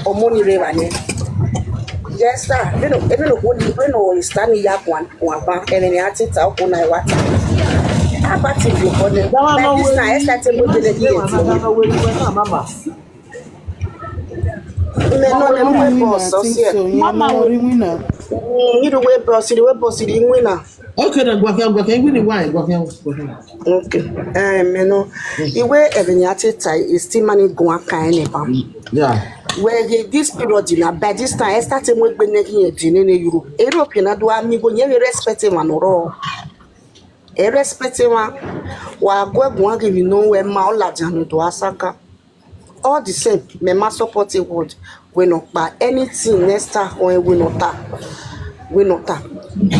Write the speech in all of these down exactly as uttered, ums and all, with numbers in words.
Ọmọ ni rre evba nẹ. Yes, sir. Vbene, vbene okhuo ni, vbene Esther ni ya guan, guan ban, ẹmwẹ ne a te ta, okhuo na i wa ta. Albert vbe obọ nẹ. By this time, Esther te mu egbe ne ye ẹtin. Mẹ nọ, mẹ mu wẹ boss, ọ si ẹ. Mama, I do wẹ boss, I do wẹ boss, I do win na. Okay, then, guakia, guakia, win the wine, guakia, guakia. Okay. Eh, mẹ nọ. Iwe ẹvbo ne a te ta, e still ma ni guan kan ẹnẹ ba. Yeah. Wẹ ghe this period na, by this time, Esther te mu egbe ne ghi ẹtin nene Europe. Europe na do a mi go, yẹn vbe respect emwa nọ rrọọ. E respect emwa. Wa gu ẹguan ghi vbe nọ wẹ ma ọ ladian ne do a saka. All the same, mẹ ma support a word wẹ nọ kpa anything ne Esther khọn wẹ nọ ta. Wẹ nọ ta.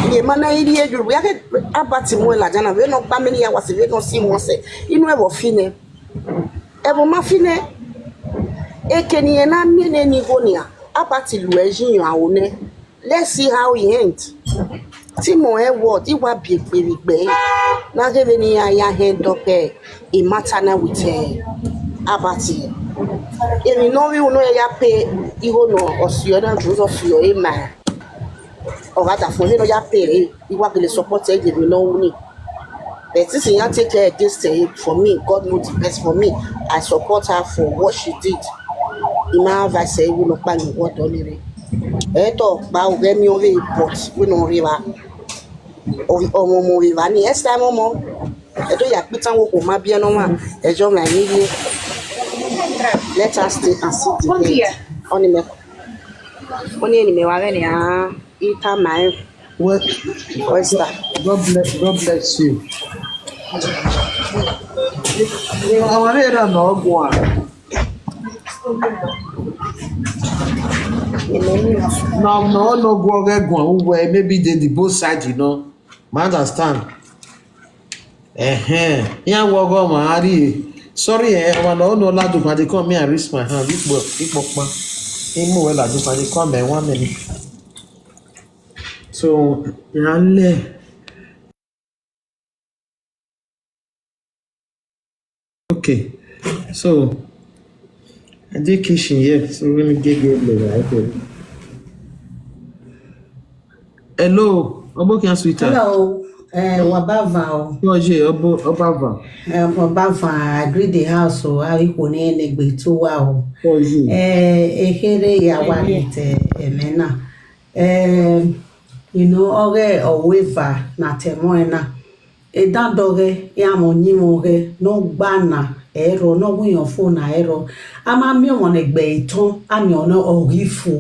Mẹ ma na i rhie Europe, ya ke Albert mu ladian na, vbe nọ kpa mẹ ni ya wa sẹ, vbe nọ si wọn sẹ. Inu ẹvbo fi nẹ. Ẹvbo ma fi nẹ. Eke ne irẹn na miẹn nene igho nia, Albert lu ẹre yi yan aro nẹ. Let's see how he end. Te imẹ rẹn word, I wa biẹ egbe vbe igbe ẹre. Na ghe vbene iran ya end up, eh, e matter na with, eh, Albert. Emwi ne ọ vbe ru ne ọ ya pay igho ne ọ si ọre na, Joseph fi ọre ma. Ọ gha da fo, vbene ọ ya pay ẹre, I wa gele support ẹre ye emwi ne ọ ru ni. But since iran take care against her, for me, God know the best for me. I support her for what she did. I ma advise her, I will not kpa ni word ọnii rre. Ẹ tọ kpa, ọ ghẹ miẹn ọvbehe, but wẹ ne ọ rre evba. Ọ, ọmọ, ọmọ vbe evba ni, next time ọmọ. Ẹ do ya kpitan wo khuo ma biẹ ne ọmwa, ẹjọ mwa ni rrie. Let us stay and see the end. Ọnii mẹ, ọnii eni mẹ wa ghẹ ne a i tama ẹn. Well, Oyster. God bless, God bless you. Ọmwa vbe erha ne ọ guan. No, no, no, guan ghẹ guan, uwẹ, maybe they the both side, you know. Ma understand. Ẹhẹn, iran wẹ ọghọ ọmwa a rrie. Sorry, eh, ọmwa ne ọ no ladian, they come me and raise my hand. Ikpọ, ikpọ kpa. Imu wẹ ladian, they come me one minute. So, iran lẹ. Okay. So, I dey kitchen here. So, let me get, get, hello, Obokian sweetheart. Hello, eh, wa ba van o. Oye, Obo, Oba van. Eh, wa ba van, I agree the house o, a ri khuo ne ne gbe to wa o. Oye. Eh, e khere ya wa ni te, eh, mẹ na. Eh, you know, ọghe ọvbehe na te ẹmwẹ na. Edandọghẹ, iran mwẹ ọyinmwẹ ọghẹ, ne ọ gba na, ẹrọ, ne ọ wu iran fo na, ẹrọ. A ma miẹn ọmwa ne egbe ẹre tọn, a miẹn ọnii ọ ghi fo.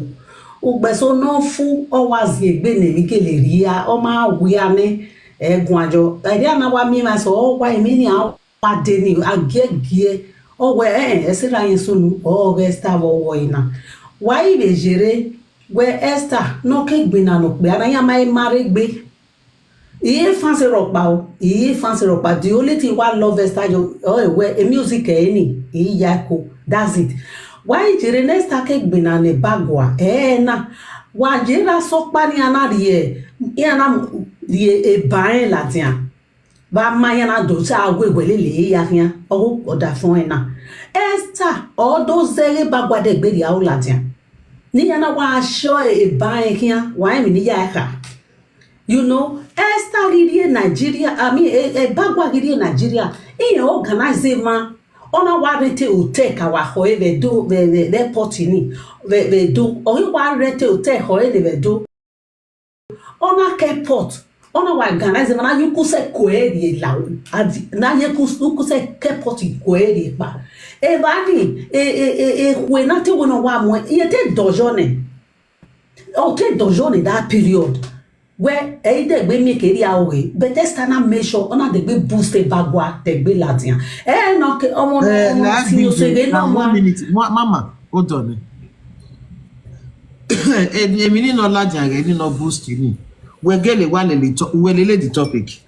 Ugbẹn eso ne ọ fu, ọ wa ziengbe ne emwi gele rhia, ọ ma wia nẹ, ẹ guan yọ. Ẹdẹ a na wa miẹn emwa eso, ọ wa emwi ni a wa de ni, a giẹgiẹ, ọ wẹ, ẹn, ẹse ra yẹn sunu, ọ ghẹ Esther vbe ọvbehe na. Wa i vbe yerre, wẹ Esther, ne ọ ke gbinna ne okpia na, iran ma i ma rre egbe. I ye fans rhọkpa o, I ye fans rhọkpa. The only thing wa love Esther yo, ọ wẹ e music ẹre ni, I ya ẹko. That's it. Wa i yerre ne Esther ke gbinna ne Ebagua, ẹẹ na, wa ye ra sẹ ọkpa ne iran na rhie, iran na rhie eba rẹn ladian. Vbe a ma iran na do sa wẹ wẹ lele ya khian, ọ ghẹ ọdafẹn na. Esther, ọ do zẹghe Ebagua dẹgbe rhie aro ladian. Ne iran na wa shọ eba rẹn khian, wa rẹn emwi ne I ya kha. You know, Esther ghi rrie Nigeria, I mean, e, Ebagua ghi rrie Nigeria, iran organize emwa, ọ na wa rent hotel ka wa khọe vbe do, vbe, vbe, vbe airport ni, vbe, vbe do, ọ ghi wa rent hotel khọe ni vbe do. Ọ na ke airport, ọ na wa organize emwa na ye uku sẹ kue rhie la, adi, na ye uku, uku sẹ ke airport kue rhie kpa. Evba ni, e, e, e, ekhue na te wẹ ne ọ wa muẹn, iran te dọyọ nẹ. Ọ te dọyọ ni that period. Wẹ, ẹ i dẹgbe miẹn ke rhie aro ghe, but Esther na make sure, ọ na dẹgbe boost Ebagua dẹgbe ladian. Ẹ, nọ ke, ọmọ, eh, ọmọ, last si video, oseghe nọ now, ma. One minute, ma-, mama, hold on. Eh, emwi ni nọ ladian ghe, ni nọ boost ni. Wẹ gele wa lele to-, wẹ lele the topic.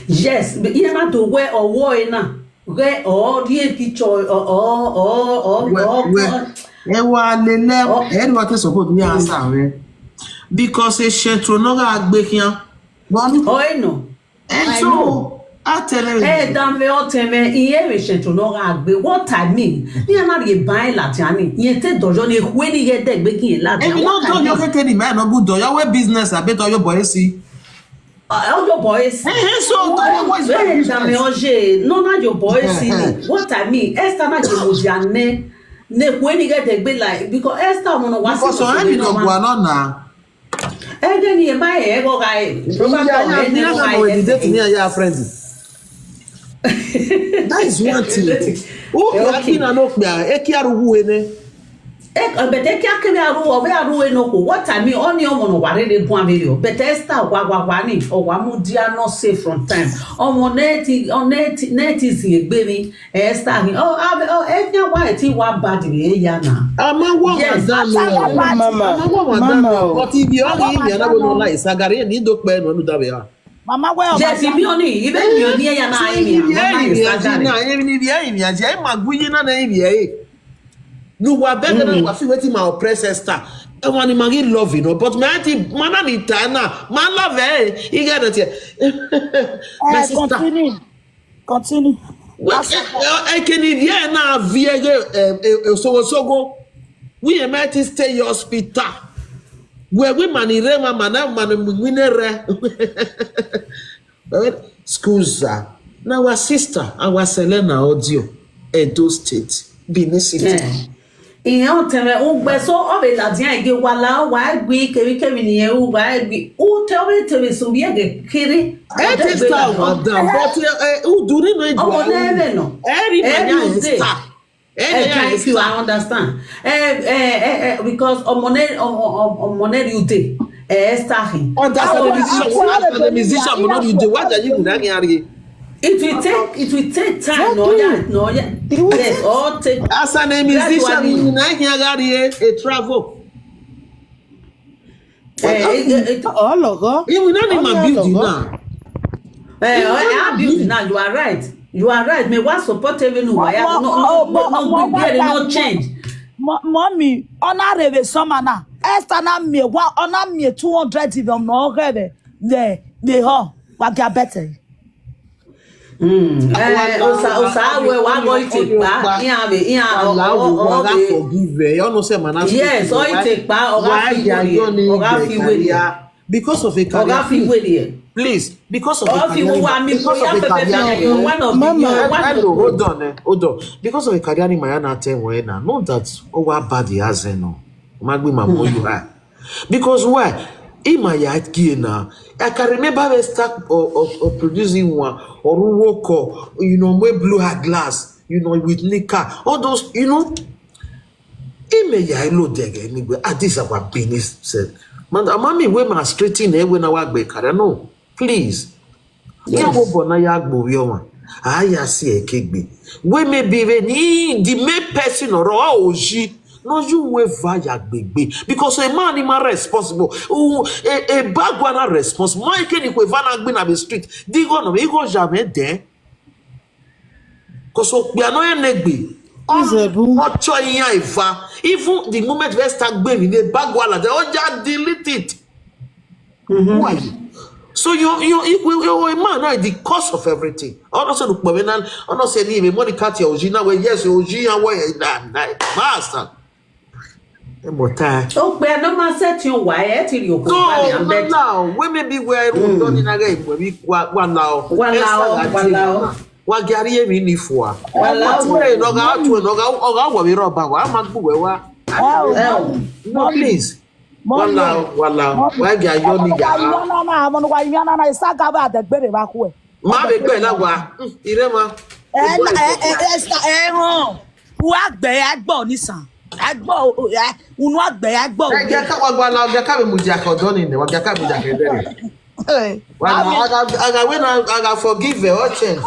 Yes, but iran na do wẹ ọvbehe ẹre na, ghẹ ọ rhie picture, ọ, ọ, ọ, ọ, wẹ, ọ, wẹ, ọ, ẹ wa lele, ọ, ẹ wa te support me answer rẹ. Because e shẹto ne ọ gha gbe khian. Wẹ ọnii, ọ, ẹ nọ. Ẹ I so, know. A tẹrẹ vbe. Ẹ da mwẹ ọtẹn mwẹ, irẹn vbe sẹtin nọ gha gbe. What I mean, iran na rhie ban ladian ni, irẹn te dọyọ ni, ekhue ni ghẹ dẹgbe gie ladian. Emwi ne ọ dọyọ keke ni ma nọ gu dọyọ wẹ business, abe dọyọ bọ esi. Ọ yobọ esi. Ehe, so dọyọ wẹ is very business. Ẹ da mwẹ ọye, nọ na yobọ esi ni. What I mean, Esther na ye mudia nẹ, ne ekhue ni ghẹ dẹgbe like, because Esther ọmọ nọ wa si. Because ọmọ emwi nọ gua nọ na. Ẹdẹ ni ẹ ma rẹn ẹghọ gha re. Robert, yeah, yeah, ẹdẹ ni ẹ ma rẹn ẹdẹ. Date ni ya friend. That is one thing. Okay, okay. Akina no kpia, eki aruwu ene. But eki akere aruwu, ọ vbe aruwu ene okhuo. What I mean, ọni ọmọ ne ọ wa rere buan vberriọ. But Esther wa wa wa ni, ọ wa mudia nọ safe from time. Ọmọ ne ti, ọ ne ti, ne ti zin egbe ni. Esther hin, ọ, a, ọ, ẹfian wa ẹtin wa bad vbe ya na. A ma wa wa. Yes. Dan o. Mama. A ma wa wa dan o. Mama. But if you only him, you never know like Sagari, ni do pe no da vbe ha. Mama, where are my... Yes, if you only, even you near ya na, so if you hear him, Sagari. Na, even if you hear him, ya, ya, ma gu yi na, na, if you hear. No, wa beg na, wa feel wetin ma oppress Esther. E wa ni ma gi love, you know. But me, I think, man, I need time now. Man, love, eh? You get it here. My sister. Continue. Continue. Well, eh, eh, eh, can you hear now? Viege, eh, eh, eh, sogo, sogo. We might stay your hospital. Where we money re, ma mana, mana, we ne re. Well, scusa. Now our sister, our Selena Audio, Edo State, Benin City. Eh. Iran ọtẹn mwẹ, ugbẹn so, ọ vbe ladian gie wa la, ọ wa gbe kevbe kevbe ne irẹn ru, wa gbe. U te ọ vbe te vbe so vbe ẹghẹ kere. E te star wa dan, but, eh, eh, u do ni no. Ọmọ ne ẹmwẹ nọ. Ẹ ri ma ya Esther. Ẹ ya Esther. I understand. Eh, eh, eh, eh, because ọmọ ne, ọmọ, ọmọ, ọmọ ne rhie ude, eh, Esther hin. Understand the musician, understand the musician, but not you dey. What are you gonna get here? It will take, it will take time. No, yeah, no, yeah. Yes, all take. As an musician, gradually. You know, he got here, a travel. Eh, eh, eh, eh, Ọlọghọ. He will not even build you now. Eh, I build now. You are right. You are right. Me wa support even you. No, no, no, no change. Mo-, mommy, ọ na rhe vbe summer na. Esther na mie wa, ọ na mie two hundred even no ghe vbe. They, they ho. Wa get better. Mm. Eh, osa, osa, we wa go ite kpa, iran be, iran, wa la, ọ, ọ, wa ọ gha be forgive, eh, ọ no se ma na. Yes, speak, ọ ite kpa, ọ gha fi weri, ọ gha fi weri. Because of a career. Ọ gha fi weri. Please, because of a career. Ọ fi wa mi, because of a career. One of the, Mama, one of the, hello, hold on, eh, hold on. Because of a career ni ma ya na tẹ wẹ na. Know that o wa bad as no. Ma gbe ma mo you are. Because why? Ima ya gie na. I can remember we start or, or, or producing one or work or, you know, we blew her glass, you know, with Nika. All those, you know. Ime ya ilo dege anyway. Ah, this our business. Man, mommy, we ma straighten e we na wa gbe kare. No, please. Yes. Ke wo bo na ya gbe ovbi ọmwa. A ya si ẹre ke gbe. We maybe we ni the main person or oji. No, you we va ya gbegbe. Because a man is responsible. U, a, a bad one are responsible. Ma ke ni kwe va na gbe na be street. Di go no, he go jam e de. Because okpia no enegbe. Izebu. Ọ chọ iyan eva. Even the moment we start gbe ni, the bad one, they all just delete it. Mm-hmm. Who are you? So you, you, you, you, you a man now, the cause of everything. Ọ no se nu kpọmẹ na, ọ no se ni me money cut your oji na, we, yes, oji ya we na, na, master. Emo ta. Okpia no ma set you why, e ti ri oko. No, no, no. We maybe we are done in a game, we wa, wa lao. Wa lao, wa lao. Wa gari e mi ni fua. Wa lao. Wa tu e no ga, tu e no ga, o ga wa we roba, wa ma gbu we wa. Oh, oh. No, please. Wala, wala. Wa gha yọ ni ya. Ọmọ wa yọ na na, ọmọ wa yọ na na, isaga ba de gbere ba khuẹ. Ma be gbe la wa. Ire ma. Ẹ na, ẹ, ẹ, ẹ, sa, ẹ hàn. Wa gbe ẹ gbọ ni san. Ẹ gbọ, ẹ, unu agbe ẹ gbọ. Ẹ jẹ ká wa gba la, ẹ jẹ ká be mu dia kọ dọ ni nẹ, wa jẹ ká mu dia kọ dọ ni. Wala, aga, aga, when I, aga forgive her, all change.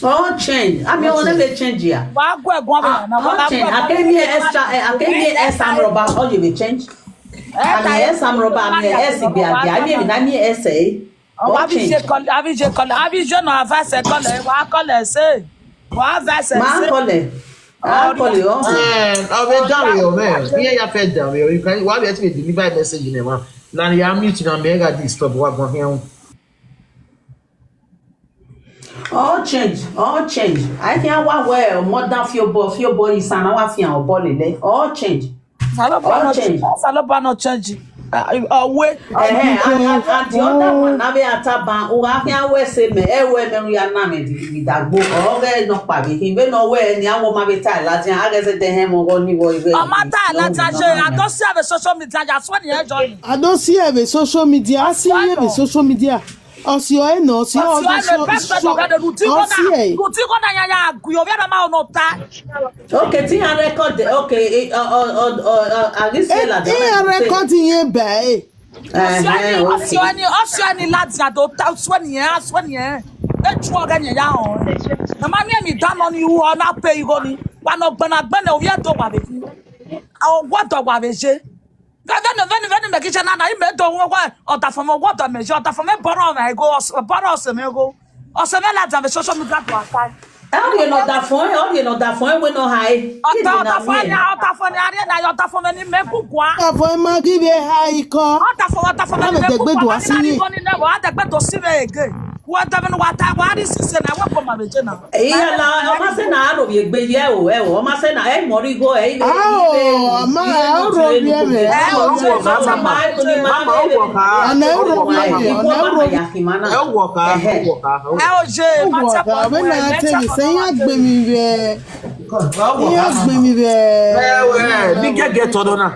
All change. I mean, all change. Wa gwe gwa na, all change. I came here extra, I came here extra rubber, all you will change. I mean, extra rubber, I mean, extra, I mean, I mean, extra. Ọ wa bi je kọlẹ, a bi je kọlẹ, a bi je nọ avase kọlẹ, wa kọlẹ se. Wa avase se. Ma kọlẹ. A kọlẹ o. Eh, ọ vbe dare o, man. Iye ya fẹ dare o. You can, wa be to deliver a message in a man. Na ya mute na me ga disturb wa gan hian. All change, all change. I think I wa wẹ ọmọ dan fi obọ, fi obọ yi san na wa fian obọ lele. All change. Osalobua All no change. Osalobua no change. Ah, ọwe. Ẹhẹn, and, and, and the other one, na vbe Ataban, u gha khian wẹ sẹ mẹ, ẹ wẹ mẹ ya na mẹ di, di dagbo, ọ ghẹ nọ kpa vbe khin, vbene ọ wẹ ni a wo ma vbe ta ladian, a ghẹ zẹdẹ hẹn mọ ọghọ ni vọ ighe. Ọ ma ta ladian, a do si ẹre vbe social media, ya suẹn ni ẹ jọ ni. A do si ẹre vbe social media, a si ẹre vbe social media. Ọ si ọre nọ, ọ si ọre, ọ si ọre, ọ si ẹre. Rhunmwuda iran ya gui ovbi ẹre ma nọ ta. Okay, te iran record, okay, eh, ọ, ọ, ọ, ọ, ọ, a ghi si Eh, ladian, iran record iran ba ẹre. Ọ si ọre ni, ọ si ọre ni, ọ si ọre ni ladian do ta, ọ si ọre ni, ọ si ọre ni. E ju ọghẹ ni ya họn. Na ma miẹn emwi dan nọ ni ru ọ na pay igho ni. Wa nọ gbẹnagbẹna ovbi Ẹdo wa vbe khin. Ọwọdọ wa vbe ye. Vbene, vbene, vbene mẹ ghi ye na na, imẹ do ru owa, ọdafẹn mwẹ ọwọdọ mẹ ye, ọdafẹn mwẹ bọrọ mwẹ igho, ọs-, bọrọ ọse mwẹ igho. Ọse mwẹ ladian vbe social media do aka. Ẹ, ọ rhie ne ọdafẹn, ọ rhie ne ọdafẹn wẹ ne ọ hae. Ọda, ọdafẹn ni, ọdafẹn ni, a rhie na, ọdafẹn mwẹ ni mẹ gugua. Ọdafẹn ma ghi vbe ha ikọ. Ọdafẹn, ọdafẹn mwẹ ni mẹ gugua, a rhie na, a rhie igho ni nẹ, a dẹgbe do si vbe ege. Wẹ dẹmwẹ ne uwa ta, wa rhie sisi na, wẹ kpọ ma vbe je na. Iran la, ọ ma sẹ na a ro vbe egbe ye o, ẹ o, ọ ma sẹ na, ẹ mọ rhie igho, ẹ, ire, Ao, ire, ama, ire ẹ o ro vbiẹ mwẹ. Ẹ o, je, mama, mama, ọ wọ kha. Ana ẹ o ro vbiẹ mwẹ, ana ẹ o ro vbiẹ. Ya khin ma na. Ẹ wọ kha, ẹ wọ kha, ẹ wọ kha. Ẹ o je, ma ta kha, vbene a te vbe sẹ, iran gbe emwi vbe. Iran gbe emwi vbe. Ẹ, ẹ, mi gẹgẹ tọdọ na.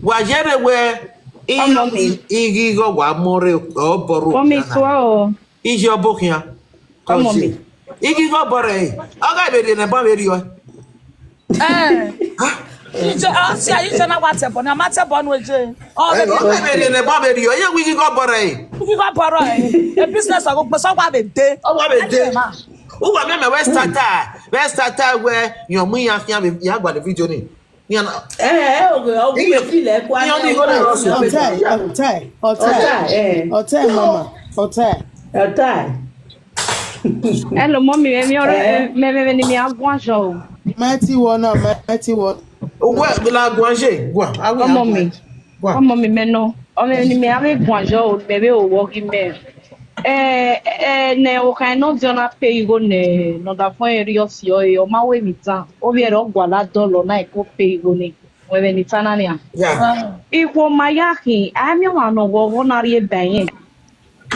Wa yẹrẹ wẹ, i, Ọmọ mi. I ghi gọ wa mọ rre, ọ bọ rre Ọmọ mi okpia na. Tuẹ o. Iye ọbo khian. Ọmọ mi. Igi ghe ọbọ rẹ, ọ gha vbe rhie ne ẹbọ vbe rriọ. Eh. Ije, ọ si a, ije na wa tẹbọ, na ma tẹbọ nu eje. Ọ gha vbe rhie ne ẹbọ vbe rriọ, iye wi igi ghe ọbọ rẹ. Igi ghe ọbọ rẹ. E business ọgho gbèsè wa vbe de. Ọ wa vbe de. Ma. U wa miẹn mẹ wẹ starter, wẹ starter wẹ yọn mu iyan khian vbe ya gba the video ni. Iyan na. Eh, eh, ọghe, ọghe, iye feel like one. Iyan ni gho na rọ si. Ọtae, ọtae, ọtae. Ọtae, eh. Ọtae, mama, ọtae. Ọtae. Hello, mummy, mẹ, mẹ, ọrẹ, eh, mẹ, mẹ, mẹ, ni mẹ a guan zọ o. Mighty one na, mighty one. Owẹ, la guan je, guan. Awe, ọmọ mi. Guan. Ọmọ mi, mẹ nọ. Ọmọ mi, mẹ a vbe guan zọ o, mẹ vbe o wọ ghi mẹ. Eh, eh, ne okhan nọ diọ na pay igho ne, ne ọdafẹn rriọ si ọre, ọ ma wẹ emwi dan. Ovbi ẹre ọ gualọ dọlọ na, e ko pay igho ni. Wẹ vbe ne I ta na nian. Yeah. Ikhuo ma ya khin, a miẹn ọmwa ne ọ ghọghọ na rrie ba irẹn.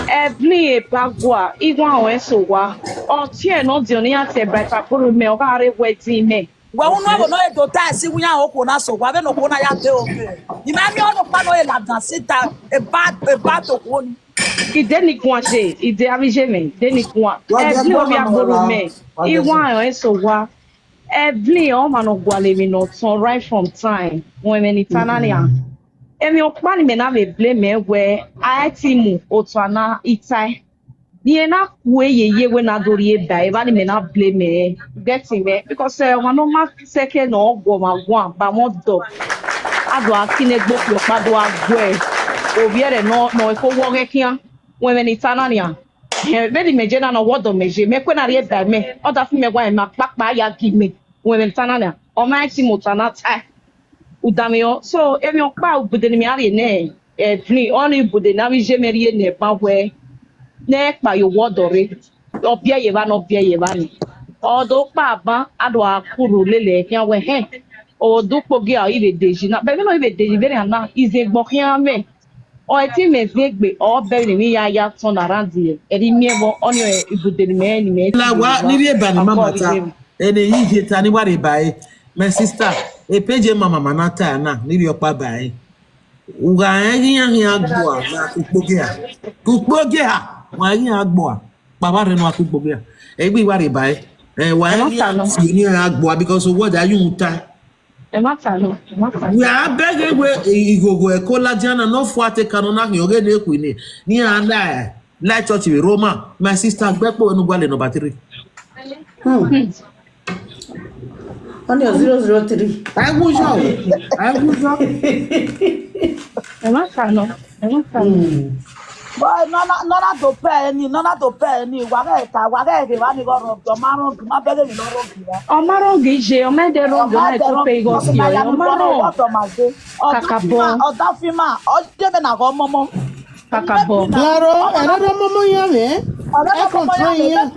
Ẹvlin eba gua, igho ọnrẹn so owa. Ọ tie ne ọ diọn ne iran tie Bright Akporo mẹ, ọ gha rre wedding mẹ. Wẹ unu ẹvbo ne ọ do ta ẹse iwu iran okhuo na so owa, vbene okhuo na ya de oke. I ma miẹn ọnọkpa ne ọ ladian sita, eba, eba to okhuo ni. I de ni guan je, I de avbe iye mwẹ, I de ni guan. Ẹvlin ovbi Akporo mẹ, igho ọnrẹn so owa. Ẹvlin ọmwa ne ọ gualọ emwi ne ọ tọn right from time, wẹ vbe ne I ta na nian. Emwi ọkpa ni mẹ na vbe blame wẹ a i te mu otua na I tae. Rẹn na kue yeye wẹ na do rhie ba evba ni mẹ na blame ẹre, get mwẹ, because, eh, ọmwa ne ọ ma sẹkẹ ne ọ gu ọmwa guan ba mwẹ ọdọ, a do a ki ne egbe okpia ọkpa do a guẹ ovbi ẹre nọ, nọ ẹko wọ ọghẹ khian, wẹ vbe ne I ta na nian. Ehẹn, vbene imẹ je na nọ, wẹ ọdọ mẹ ye, mẹ kue na rhie ba mẹ, ọ da fi mẹ wa ima kpakpa ya gi mẹ, wẹ vbe ne I ta na nian, ọ ma i te mu otua na tae. U danmwehọ. So, emwi ọkpa ibude ne mẹ a rhie nẹ, Evelyn, ọnii ibude ne avbe iye mwẹ rhie nẹ ban wẹ, ne ẹ kpa ye owa ọdọ rre, ọ biẹ ye evba ne ọ biẹ ye evba ni. Ọ do kpa ban, a do a kuru lele khian wẹ, hẹn, ọ do ukpogia ọre I vbe de yi na, but vbene ọ i vbe de yi vberrian na, izegbe ọ khian mwẹ. Ọ i te mwẹ ziengbe, ọ bẹghe ne emwi ya ya turn around ye, ẹre I miẹn vbọ, ọnii ibude ne imẹ ne imẹ. La wa, ni rhie ba ne mama ta. Ene yi je ta ni wa rhie ba ẹre. My sister, e page mama ma na ta na, ni rhie ọkpa ba ẹre. U gha rẹn ghi iran khian gbua na ku ukpogia. Ku ukpogia, wa ghi iran gbua. Kpavba rre nọ ku ukpogia. Egbe wa rhie ba ẹre. Eh, wa rẹn ghi iran tie ni iran gbua because of what they are you ta. Ẹ ma ta nọ, ẹ ma ta nọ. Wẹ a bẹghe wẹ ighogho ẹko ladian na, ne ọ fua te ka nọ na khian ọghe ne khuini. Ni a na, eh, like church vbe Roma, my sister, gbe ẹkpo vbe ne u gualọ number three. Hmm. Ọnii zero zero three. Ẹ wu yọ, ẹ wu yọ. Ẹ ma ta nọ, ẹ ma ta nọ. Hmm. But nọ na, nọ na do pẹ ni, nọ na do pẹ ni, wa ghẹ ta, wa ghẹ ghe evba ni ghe ọ rọgọ, ọ ma rọgọ, ma bẹghe emwi ne ọ rọgọ. Ọ ma rhọgọ iye, ọ ma de rhọgọ, ọ ma de ko pe igho si ọre, ọ ma rhọgọ. Kakabọ. Ọdafima, ọ je vbe na ghe ọmọmọ. Kakabọ. Claro, ẹrọ ọmọmọ yan mwẹ. Ẹ control yan.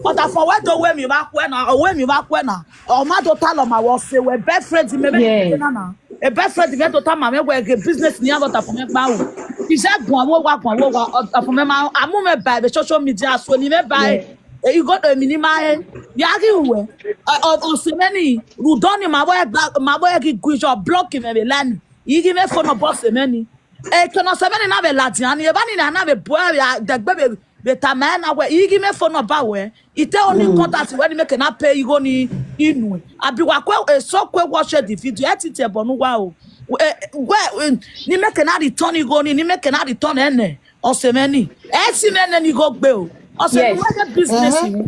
Ọdafọn wẹ do wẹ emwi vbe akhuẹ na, ọ wẹ emwi vbe akhuẹ na. Ọ ma do talọ ma wẹ ọse wẹ best friend mẹ vbe Yeah. na na. E best friend mẹ do tama mwẹ wẹ ghe business ne iran vbe ọdafọn mwẹ gba ru. Ize guan vbe owa guan vbe owa, ọdafọn mwẹ ma a mu mwẹ ba vbe social media so ni mwẹ ba Yeah. igho do emwi ni ma he. Ya ghi ru wẹ. Ọ- ọ- Ọse mwẹ ni rhunmwuda ọnii ma vbe gba- ma vbe ghi gu iye block mwẹ vbe line. I ghi mwẹ phone number ọse mwẹ ni. Eke ne ọse mwẹ ni na vbe ladian ni, evba ni na na vbe bu ẹre vbe dẹgbe vbe vbe tama ẹre na wẹ, I ghi mwẹ phone number wẹ, I te only contact wẹ ni mẹ ke na pay igho ni inu. Abi wa kue eso kue watch the video, ẹ titi ẹbọ ne uwa o. Eh, wẹ, eh, ni mẹ ke na return igho ni, ni mẹ ke na return ẹnẹ, ọse mwẹ ni. Ẹ si mwẹ nene igho gbe o. Ọse Yes. mwẹ ghe business Ẹhẹn. ni.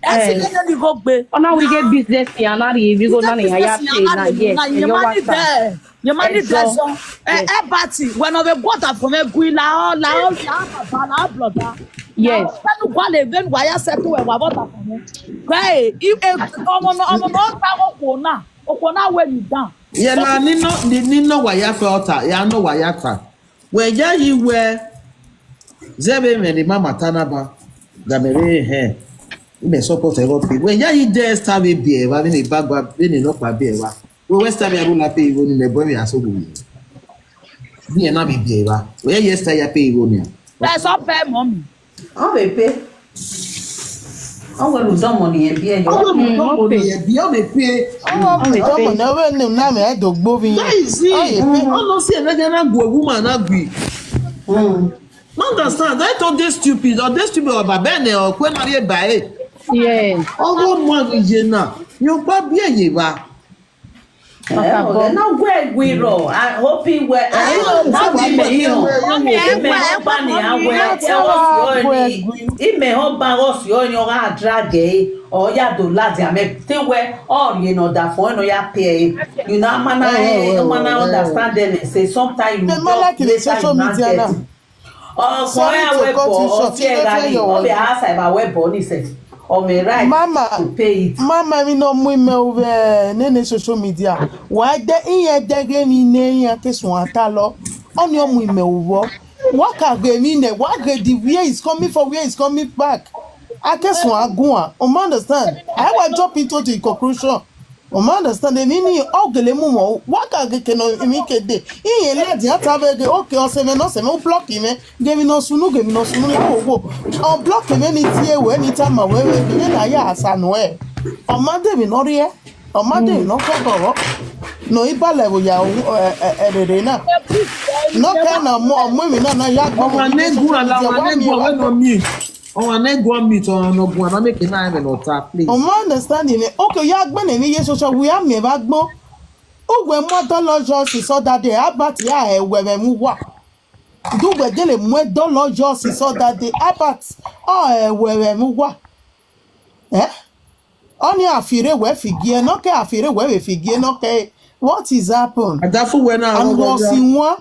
Ẹ si Yes. mwẹ nene igho gbe. Ọ na wẹ ighe business ya na rhie ivbi igho na ni ya ya pay na, yes, na ẹyọ wa ta. Ye ma ni Ẹzọ. dẹzọ. Eh, Yes. Ebati, wẹ ne ọ vbe gu ọdafọn mwẹ gu i lahọ, lahọ, lahọ baba, lahọ brother. Yes. Vbene uwa le, vbene uwa ya settle wẹ wa vbe ọdafọn mwẹ. Wẹ, i- e- ọmọ nọ, ọmọ nọ ta okhuo na, okhuo na wẹ ni dan. Ye na ni nọ, ni ni nọ wa ya fẹ ọta, ya nọ wa ya ta. Wẹ ya yi wẹ, zẹ vbe mwẹ ne mama ta na ba, da mẹ vbe hẹ, mẹ support ẹghẹ ọ fi. Wẹ ya yi de Esther vbe biẹ evba, vbene ba gba, vbene nọkpa biẹ evba. Wẹ wẹ Esther vbe aro la pay igho ni, mẹ bọ vbe aso gbe. Biẹ na vbe biẹ evba. Wẹ ya yi Esther ya pay igho ni. Ẹzọ bẹ mọ mi. Ọ vbe pay. Ọ wẹ rhunmwuda ọmọ ne irẹn biẹ yọ. Ọ wẹ rhunmwuda ọmọ ne irẹn biẹ, ọ vbe pay. Ọ wẹ rhunmwuda ọmọ ne ọ vbe ne una mwẹ ẹdogbo vbe irẹn. That is Ọ vbe it. pay. Ọ nọ si ẹmwẹ ghe na gu owu ma na gui. Mm. No understand. That all dey stupid. All dey stupid. Ọ baba ẹnẹ ọ kue na rhie ba ẹre. Yeah. Ọ ghe ọmọ ghi ye na. Yọ gba biẹ ye evba. Ọkabọ. Ẹ na gu ẹgui rọ, I hope well. Ẹ, Imẹ họn ba ni a wẹ, ẹ, ọ si ọni, imẹ họn ba ọ si ọni, ọ gha drag ẹre, ọ ya do ladian mwẹ, te wẹ, ọ rhie ne ọdafọn nọ ya pay ẹre. You know, a ma na, Ẹ, ẹ, ẹ, a ma na ẹ, ẹ. understand them, say sometimes you Ẹ ma just like the later social you now media get now. It. Ọkọ Sorry ya to wẹ cut bọ, you short. ọtí Ẹ ẹ gha fẹ ni, yọ ọ bẹ wọlé. a sa eva wẹ bọ ni sẹ. Ọ mẹ right Mama, to pay it. Mama, emwi ne ọ mu imẹ ru vbe nene social media. Wa de iran de ghe emwi ne iran ke suẹn talọ. Ọni ọ mu imẹ ru vbọ. Wa ka ghe emwi nẹ, wa ghe the where is coming from, where is coming back. A ke suẹn guan. U ma understand? I wa jump into the conclusion. U ma understand? Emwi ni ọ gele mu mọ, wa ka ghe ke nọ emwi ke de. Iran ladian ta vbe ghe, okay, ọse mwẹ ne ọse mwẹ, u block mwẹ. Ghe emwi ne ọ sunu, ghe emwi ne ọ sunu, la wo wo. Ọ block mwẹ ni tie wẹ ni tama wẹ wẹ, ghe na ya asa nuẹ. Ọ ma de emwi ne ọ rhie, ọ ma de emwi ne ọ kẹkẹ ọghọ. Ne ọ i ba lẹ vbe ya ẹ, ẹ, ẹ, rere na. Ne ọ kẹ na mu, ọ mu emwi na na ya gbe Ọmwa ne guan la, ọmwa ne guan wẹ nọ mi. Ọmwa ne guan mi tọ nọ guan na make na ẹmwẹ nọ ta, please. Ọ ma understand me. Okay, ya gbe ne emwi ye social, wẹ a miẹn vbe agbọn. Uwẹ mu dollar just is all that day. Albert ya ẹ wẹ vbe mu wa. Du wẹ gele mu dollar just is all that day. Albert, ọ ẹ wẹ vbe mu wa. Eh? Ọni a fi rre wẹ figie nọ kẹ, a fi rre wẹ vbe figie nọ kẹ. What is happen? Adafu wẹ na And rọ was in one.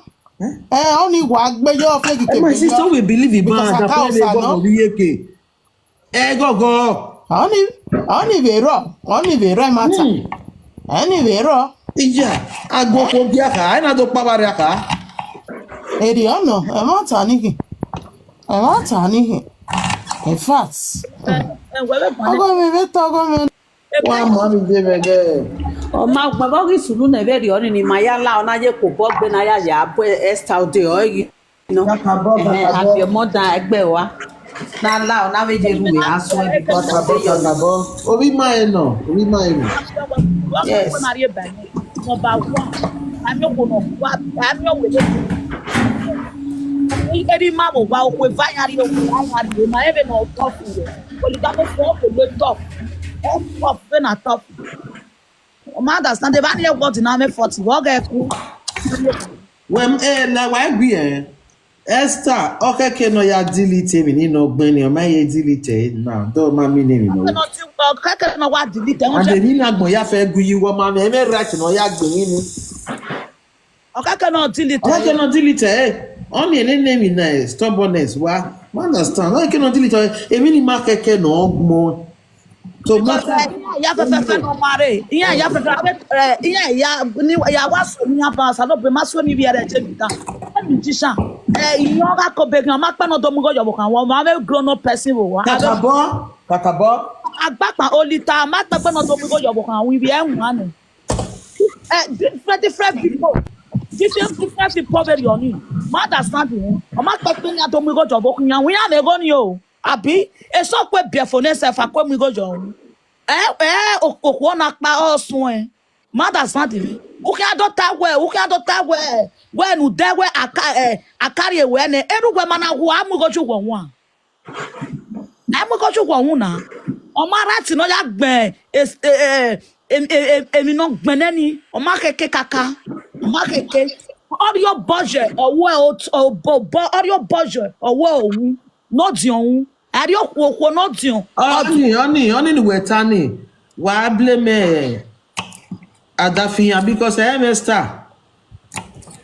Eh, ọni wa gbe yo fe ghi Ẹ, my sister, we believe in man. Because I Adafu can't ẹ vbe say gọ no. Nọ vbe iyeke. Ẹ gọgọ. Ọni, ọni vbe rọ, ọni vbe rọ ẹ ma ta. Hmm. Ọni vbe rọ. Iya, agboko gia kha, ẹ na do kpa vbe arria kha. Eri ọnọ, ẹ ma ta ni khin. Ẹ ma ta ni khin. In fact, Ẹ, ẹ, wẹ vbe guan ọgọ mi vbe ta ọgọ mi. Wa ma mi je vbe gẹ. Ọ ma gbẹbọ ghi sunu nẹ vberriọ ni, ni ma ya la, ọ na ye kobọ gbe na ya ya bu Esther ode, ọ ghi nọ. Kakabọ, Ẹhẹn, kakabọ. Abi ọmọ dan ẹgbẹ wa. Na la, ọ na vbe ye ru wẹ a sọ ẹbi. Kakabọ, kakabọ. Obi ma ẹ nọ, obi ma ẹ nọ. Yes. Number one, ami okhuo nọ, wa, ami owele. Eri ma vbe owa, okhuo eva yan rrie, okhuo eva yan rrie, ma rẹn vbene ọ tough wẹ. Oligamo fo, okhuo lo tough. Ọ tough, vbene a tough. Ọ ma understand, evba ni ẹ word na mwẹ forty, vbe ọ ghẹ ku. Wẹ, eh, la wa gbi ẹ. Esther, ọ khẹke ne ọ ya delete emwi ni nọ gbẹn ni, ọ ma ye delete ẹre na, dọ ma mi ne emwi nọ. Ọ khẹke ne ọ wa delete ẹre, And emwi na gbọn ya fẹ gu yi wọ ma mẹ, ẹmwẹ right ne ọ ya gbẹn ni. Ọ khẹke ne ọ delete Ọ khẹke ẹre. Ne ọ delete ẹre. Ọ ni ene ne emwi na, eh, stubbornness wa. Ma understand. Ọ khẹke ne ọ delete ẹre. Emwi ni ma khẹke ne ọ gbọn. So, Because, ma eh, iran ya fẹfẹfẹ ne ọ ma rre. Iran ya fẹfẹ, eh, iran ya, ni, ya wa so ni iran ba, sa no be ma so ni vbiẹ rẹ je mi dan. Ẹ mi ji san. Eh, iran gha ko be ghan, ma kpẹ ne ọ do mu igho yọ vbe okhan, wa, wa vbe grown up person vbe owa. Kakabọ, kakabọ. Gbakpa olita, ma kpẹkpẹ ne ọ do mu igho ye ọvbokhan, wi vbe ẹwaẹn nẹ. Eh, different, different people. Different, different people vbe rhie ọnii. Ma understand him. Ọ ma kpẹkpẹ ne a do mu igho ye ọvbokhan, iran wẹ iran vbe gho ni o. Abi, eso kue biẹ fo ne sẹ fa kue mu igho ye ọvbokhan. Eh, eh, okhuo na kpa ọ suẹn. Ma understand him. U khian do ta wẹ, u khian do ta wẹ, wẹ ne u dẹ wẹ a ka, eh, a ka rhie wẹ nẹ. Erha uwẹ ma na wu, a mu igho ye uwẹ wan. A mu igho ye uwẹ wan na. Ọ ma right ne ọ ya gbẹn, eh, eh, eh, em-, em-, em-, emwi ne ọ gbẹn nẹ ni, ọ ma khẹke kaka, ọ ma khẹke. Ọ rhie obọ ye ọwẹ obọ, ọ rhie obọ ye ọwẹ ohu, ne ọ diọn hu. A rhie okhuo okhuo ne ọ diọn. Ọni, ọni, ọni ne uwẹ ta ni, wa blame, eh, Adafian, because ẹ mwẹ star.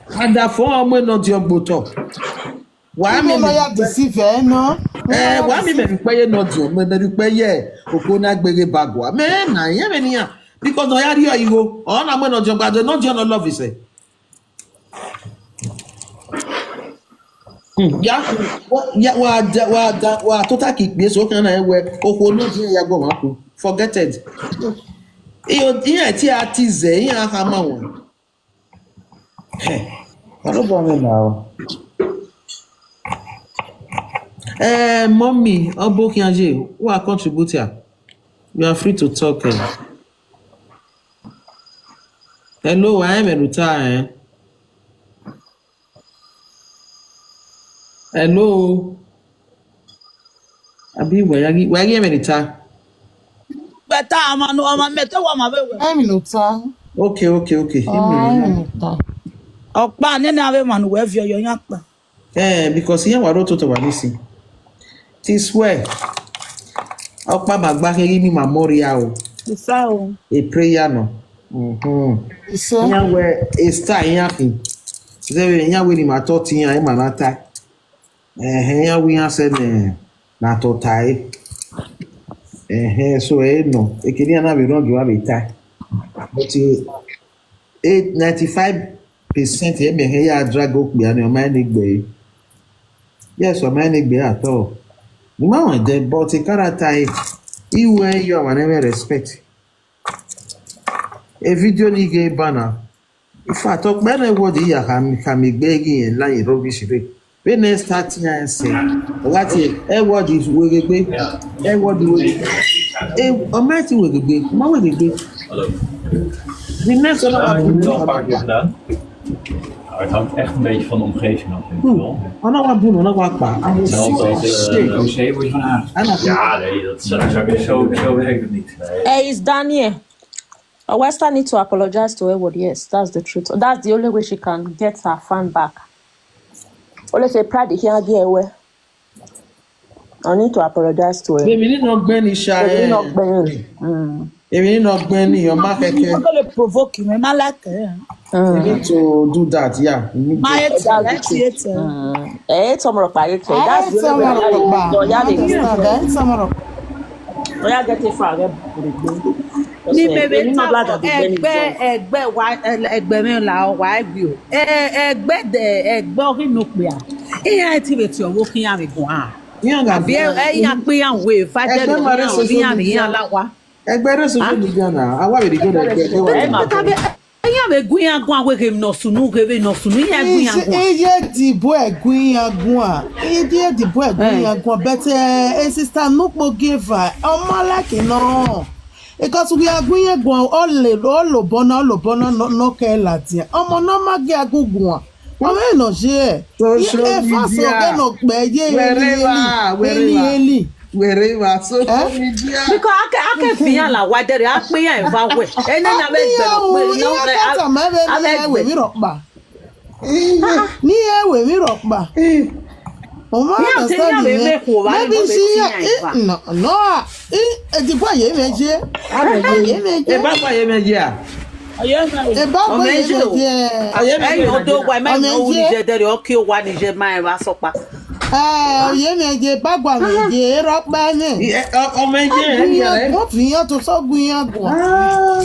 Adafo ọ mu nọdiọn gbe otọ. Wa mi People mẹ, lawyer deceive ẹ nọ. Eh, wa mi mẹ rhie ukpẹ ye nọdiọn, mẹ mẹ rhie ukpẹ ye okhuo na gbe ghe ba gua. Mẹ na, iran vbe nian, because nọ ya rhie igho, ọ na mu nọdiọn gba do, nọdiọn nọ love sẹ. Hmm, ya, wa, ya, wa da, wa da, wa tota ke ikpia eso khian na wẹ, okhuo nọdiọn ya gu ọmwa ku. Forget it. Iyo, iran tie a ti zẹ, iran khama wọn. Hẹ, Osanobua mwẹ na o. Eh, mommy, ọ bo khian ye, wa contribute here. You are free to talk, eh. Hello, wa rẹn ẹmwẹ ne u ta, eh? Hello? Abi wa ya ghi, wa ghi ẹmwẹ ne u ta? Bẹta, ọmwa ne, ọmwa mẹ te wa ma vbe wẹ. Ẹmwẹ ne u ta. Okay, okay, okay. Ẹmwẹ ne u ta. Ọkpa, nene avbe emwa ne uwẹ viọ yọ yan kpa. Eh, because iran wa rre ototọ wa ni sin. Ti swear. Ọkpa ma gba khin ghi miẹn ima mọ rria o. Isa o. A prayer nọ. Mhm. Isa. Iran wẹ a star iran khin. Zẹvbe iran wẹ ne ima tọ te iran, ima na ta. Ẹhẹn, iran wẹ iran sẹ ne na tọ ta ẹre. Ẹhẹn, so ẹ nọ. Ekene iran na vbe rhọngiẹ wa vbe ta. But, eh, eh, ninety-five percent ẹmwẹ ẹhẹn ya drag okpia ni, ọ ma rẹn ne egbe ẹre. Yes, ọ ma rẹn ne egbe ẹre at all. I ma rẹn dẹ, but character ẹre, I wẹ yọ ọmwa ne mwẹ respect. E video ni ghe ban na. In fact, ọkpẹ ne word ya khama, khama egbe ghi rẹn la rubbish rre. Vbene ẹ start iran ẹse, ọ gha tie, "Ẹ word weghegbe, ẹ word weghegbe." Eh, ọ ma ti weghegbe, ọ ma weghegbe. The next one, I will talk back with that. Het hangt echt een beetje van de omgeving af, vind ik wel. Ọ na wa bun, ọ na wa kpa. Zelfs als het, eh, O C wordt vandaag. Ja, nee, dat is, dat is ook zo, zo werkt het niet. Nee. Hey, it's Daniel. Western need to apologize to Edward, yes, that's the truth. That's the only way she can get her fan back. Only say pride can't get away. I need to apologize to her. Èmi nínú ọgbẹ́ ni ṣá. Èmi nínú ọgbẹ́ ni. Mm. Èmi nínú ọgbẹ́ ni, ọmọ akẹ́kẹ́. Wọ́n tó lè provoke mi, má like ẹ̀. Mm. You need to do that, yeah. You need to. Má hate her, let's hate her. Mm. Ẹ hate ọmọ rọkpa, hate her. That's the only way. Ẹ hate ọmọ rọkpa. Understand, ẹ hate ọmọ rọkpa. Oya get it far, get it. Ni mẹ vbe ta ẹgbẹ, ẹgbẹ wa, ẹgbẹ mwẹ la wa gbe o. Ẹ, ẹgbẹ dẹ, ẹgbẹ ọghe ne okpia. Iran ti vbe tie ọvbokhan iran vbe guan. Iran gha abi guan. Ẹ, iran kpe iran we, fa ẹgbẹ de ma rre iran, social iran, media. Iran la wa. Ẹgbẹ rre social media na, a wa vbe rhie igho ne ẹgbẹ, ẹgbẹ wa. Ẹ ma ta bẹ, iran vbe gu iran guan wẹ ghe ne ọ sunu, ghe vbene ọ sunu, iran gu iran guan. Iye dibọ ẹ gu iran guan. Iye dibọ ẹ gu iran guan. But, eh, eh, sister Nukpo give her, ọ ma like nọ. Because we are gu iran guan, ọ le, ọ lobọ na, ọ lobọ na, nọ, nọ kẹ ladian. Ọmọ ne ọ ma gie a gu guan. Ọ vbe nọ ye. Social media. Ẹ fa sẹ ọghe nọ kpẹ ye, wherever, eli, wherever. Eli, eli. Wherever, social media. Because a ke, a ke fi iran la wa dẹrẹ, a kpe iran eva wẹ. Ene na vbe gbẹrọ kpe, no, iran ka tama ẹvbo ne iran wẹ vbe rhọkpa. Iye. Ne iran wẹ vbe rhọkpa. Ọ ma understand iran. Maybe she, no, no, edibọ ye mwẹ ye. Ye mwẹ ye. Eba kwa ye mwẹ ye a? Eba kwa ye mwẹ ye. Ẹyin ọdọ wa, ma nọ ru ni ye dẹrẹ, ọ ke owa ni ye ma eva sọkpa. Ah, ye mwẹ ye, bagua mwẹ ye, erọkpa mwẹ. Ọmọ ye, ẹyin rẹ. Mo fi yan to sọ gun yan guan. Ah.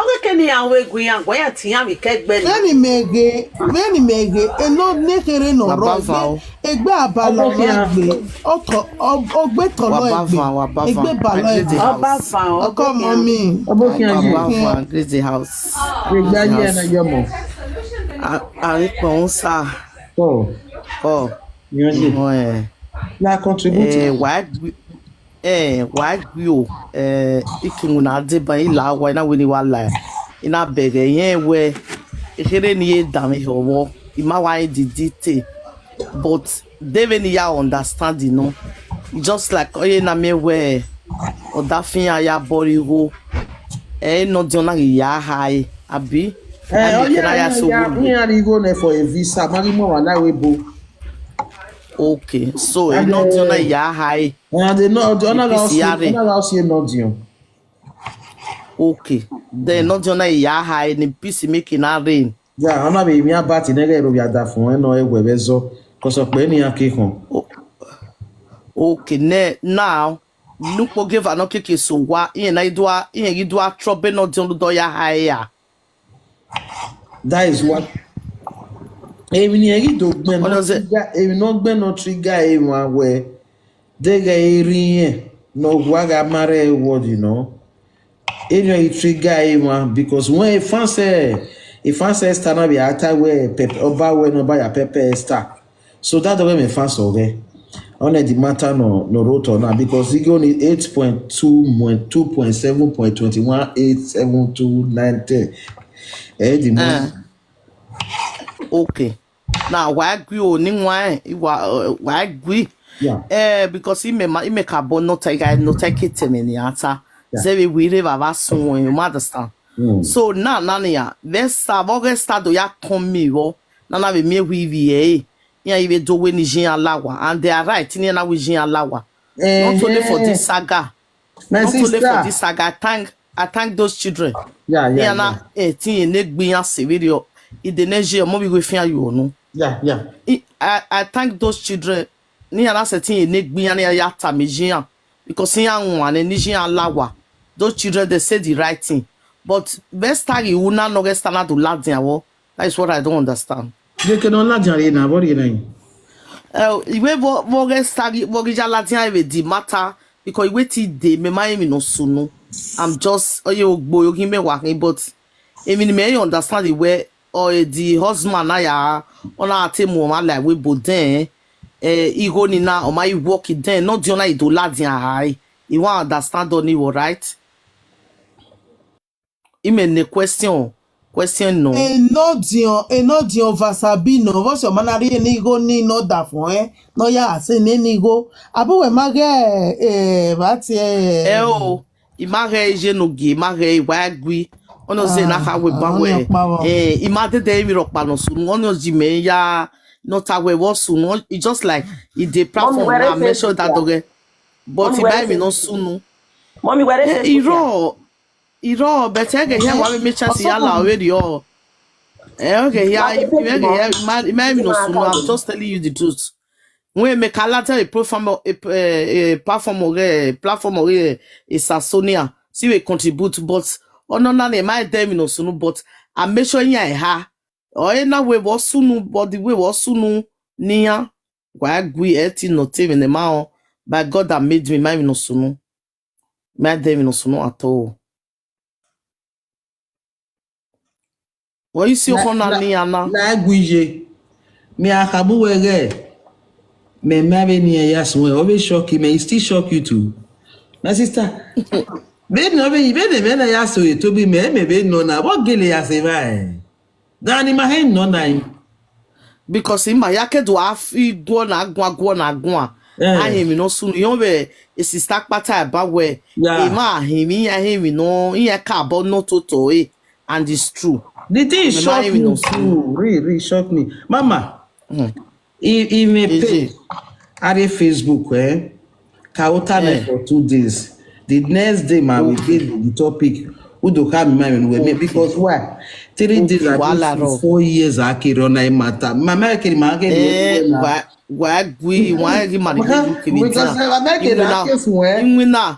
Ọ keke ne iran ru egbe iran guan, iran tie iran vbe ke ẹgbẹ na. Vbene imẹ ghe, vbene imẹ ghe, enọ nekherhe ne ọ rrọọ, egbe, egbe abalọ ọmwa gbe, ọ tọ, ọ, ogbe tọlọ egbe, egbe balọ egbe. Ọba fan, ọkọ mọ mi. Ọba khian ye. Ọba fan, greet the house. Egbe aye na yọmọ. A ri kpọnmwẹ sa. Ọ. Ọ. Yan ye. Ọ, eh. Na contribute. Eh, wa gbe, eh, wa gbe o, eh, ikimu na deba, i la wa, i na wẹ ne I wa la, I na bẹghe irẹn wẹ, ekherhe ne I ye danmwehọ vbọ, I ma wa rẹn didite, but de vbene I ya understand nọ, just like ọ ye na miẹn wẹ, ọdafẹn iran ya bọrọ igho, ẹ, nọdiọn na ghi ya hae, abi? Eh, ọ ye na ya so iran rhie igho nẹ for a visa, ma ghi mu ọmwa na vbe ebo. Okay, so, and, eh, nọdiọn na ya hae. And they no, they no, P C R. They no, they no, they no, they no. Okay. Then nọdiọn na ya hae ne peace make na reign. Yeah, ọ na vbe miẹn about nẹghẹ ro vbe adafẹn nọ ẹwẹ vbe zọ, 'cause ọ kpẹ ne iran ke khọn. O-, okay, ne, now, ne ukpogievan nọ keke so owa, irẹn na i dua, irẹn ghi dua trọbe nọdiọn ne ọ ya hae ra. That is what. Emwi ne irẹn ghi do gbẹn nọ trigger, emwi ne ọ gbẹn nọ trigger emwa wẹ, deghẹ erriẹn ne ọ wa gha ma rre world nọ, erriẹn i trigger emwa, because when e fans, e fans Esther na vbe a ta wẹ pep-, ọba wẹ ne ọba ya pepper Esther. So that ọghe mwẹ fans ọghẹ. Ọnẹ the matter nọ, nọ rre otọ na, because igho ni eight point two, two point seven point twenty one eight seven two nine ten. Eh, the money. Eh. Okay. Now, wa gui o, ni wan, eh, wa, eh, wa gui. Yeah. Eh, because imẹ ma, imẹ ka bọ nọ ta, I gha nọ ta ke tẹmwẹ ne a ta. Yeah. Zẹ vbe wẹ rre vbe a vba sun, you understand? Mm. So, na, na nian, vbe Esther, vbe ọghe Esther do ya kọn mi vbọ, na na vbe miẹn wẹ ivbi ẹre, iran i vbe do wẹ ne iye iran la owa, and they are right, ne iran na wẹ iye iran la owa. Not only for this saga, not only for this saga, I thank, I thank those children. Yeah, yeah, iran na, eh, te irẹn ne egbe iran se vberriọ, I de ne ye ọmọ vbe igho fian yo nu. Yeah, yeah. I, I, I thank those children. Ne iran na sẹtin ye ne egbe iran, ne iran ya tama iye iran, because iran wan nẹ ne iye iran la owa. Those children, they say the right thing. But vbe Esther ghi ru na, ne ọghe Esther na do ladian vbọ, that is what I don't understand. Ghe ke ne ọ ladian rre na, vbọ rre na yi? Eh, I wẹ vbọ, vbe ọghe Esther ghi, vbe ọ ghi ya ladian vbe the matter, because I wẹ te I dee, mẹ ma rẹn emwi ne ọ sunu. I'm just, ọ ye ogbo, oghi mẹ wa khin, but emwi ne mẹ i understand wẹ, ọ, eh, the husband na ya, ọ na te mu ọmwa la ẹvbo ebo dẹn, eh, igho ni na, ọ ma i work dẹn, nọdiọn na i do ladian hae. I wa understand ọni vbọ, right? I mẹ ne question, question nọ. Enọdiọn, enọdiọn va sabi nọ, vbọsẹ ọ ma na rhie ne igho ni ne ọ da fọn ẹn, ne ọ ya sẹ nene igho. Abọ wẹ ma ghẹ, eh, vba tie, eh, ẹ o. I ma ghẹ iye ne ogie, I ma ghẹ, I wa gui. Ọnii ọ zẹ ne a kha wẹ ba wẹ, eh, I ma dede emwi rhọkpa ne ọ sunu, ọnii ọ zẹ mẹ ya ne ọ ta wẹ vbe ọ sunu. It's just like I dey platform na, make sure that dọghẹ. But I ma emwi ne ọ sunu. Mummy, where is it? I rrọọ, I rrọọ, but ẹghẹ hia wa make chance ya la ọvberriọ. Ẹghẹ hia, ẹghẹ hia, I ma, I ma emwi ne ọ sunu, I'm just telling you the truth. Wẹ mẹ ka la tẹ platform, eh, eh, platform ọghe, platform ọghe, eh, Sasonia, si vbe contribute, but ọnọna ni ma de emwi ne ọ sunu, but I make sure iran eha. Ọ i na wẹ vbe ọ sunu, but the way vbe ọ sunu ne iran, wa gui ẹ te nọ te emwi ne ma rẹn, by God that made me, ma emwi ne ọ sunu. Ma de emwi ne ọ sunu at all. Vbe ọ i si okhọn na ne iran na? Na gui ye. Mẹ a kha bu wẹ ghẹ, mẹ ma vbe ne iran ya suẹn, ọ vbe shock me, it still shock you too. My sister, vbene ọ vbe, vbene mẹ na ya so ye Tobi mẹ, mẹ vbe nọ na, vbọ gele ya sẹ evba ẹn? Gha ni ma hẹ nọ na yin. Because ima ya ke do a fi guọ na guan, guọ na guan. Eh. A hẹn emwi ne ọ sunu, irẹn vbe e sister kpata ba wẹ, yeah, ima hẹn emwi, iran hẹn emwi nọ, iran ka bọ nọ toto e, and it's true. The thing shock me too. Really, really shock me. Mama, mm, i, i me page, a rre Facebook, eh? Ka o ta nẹ for two days. The next day, ma we deal with the topic. U do kha mi ma emwi ne uwẹ miẹn, because why? Three days, at least four years, a kere ọna e matter. Ma ma kere ma kere. Eh, wa, wa gui, wa ghi ma ni gui kiri because, eh, wa ma kere a case wẹ. Iwin na,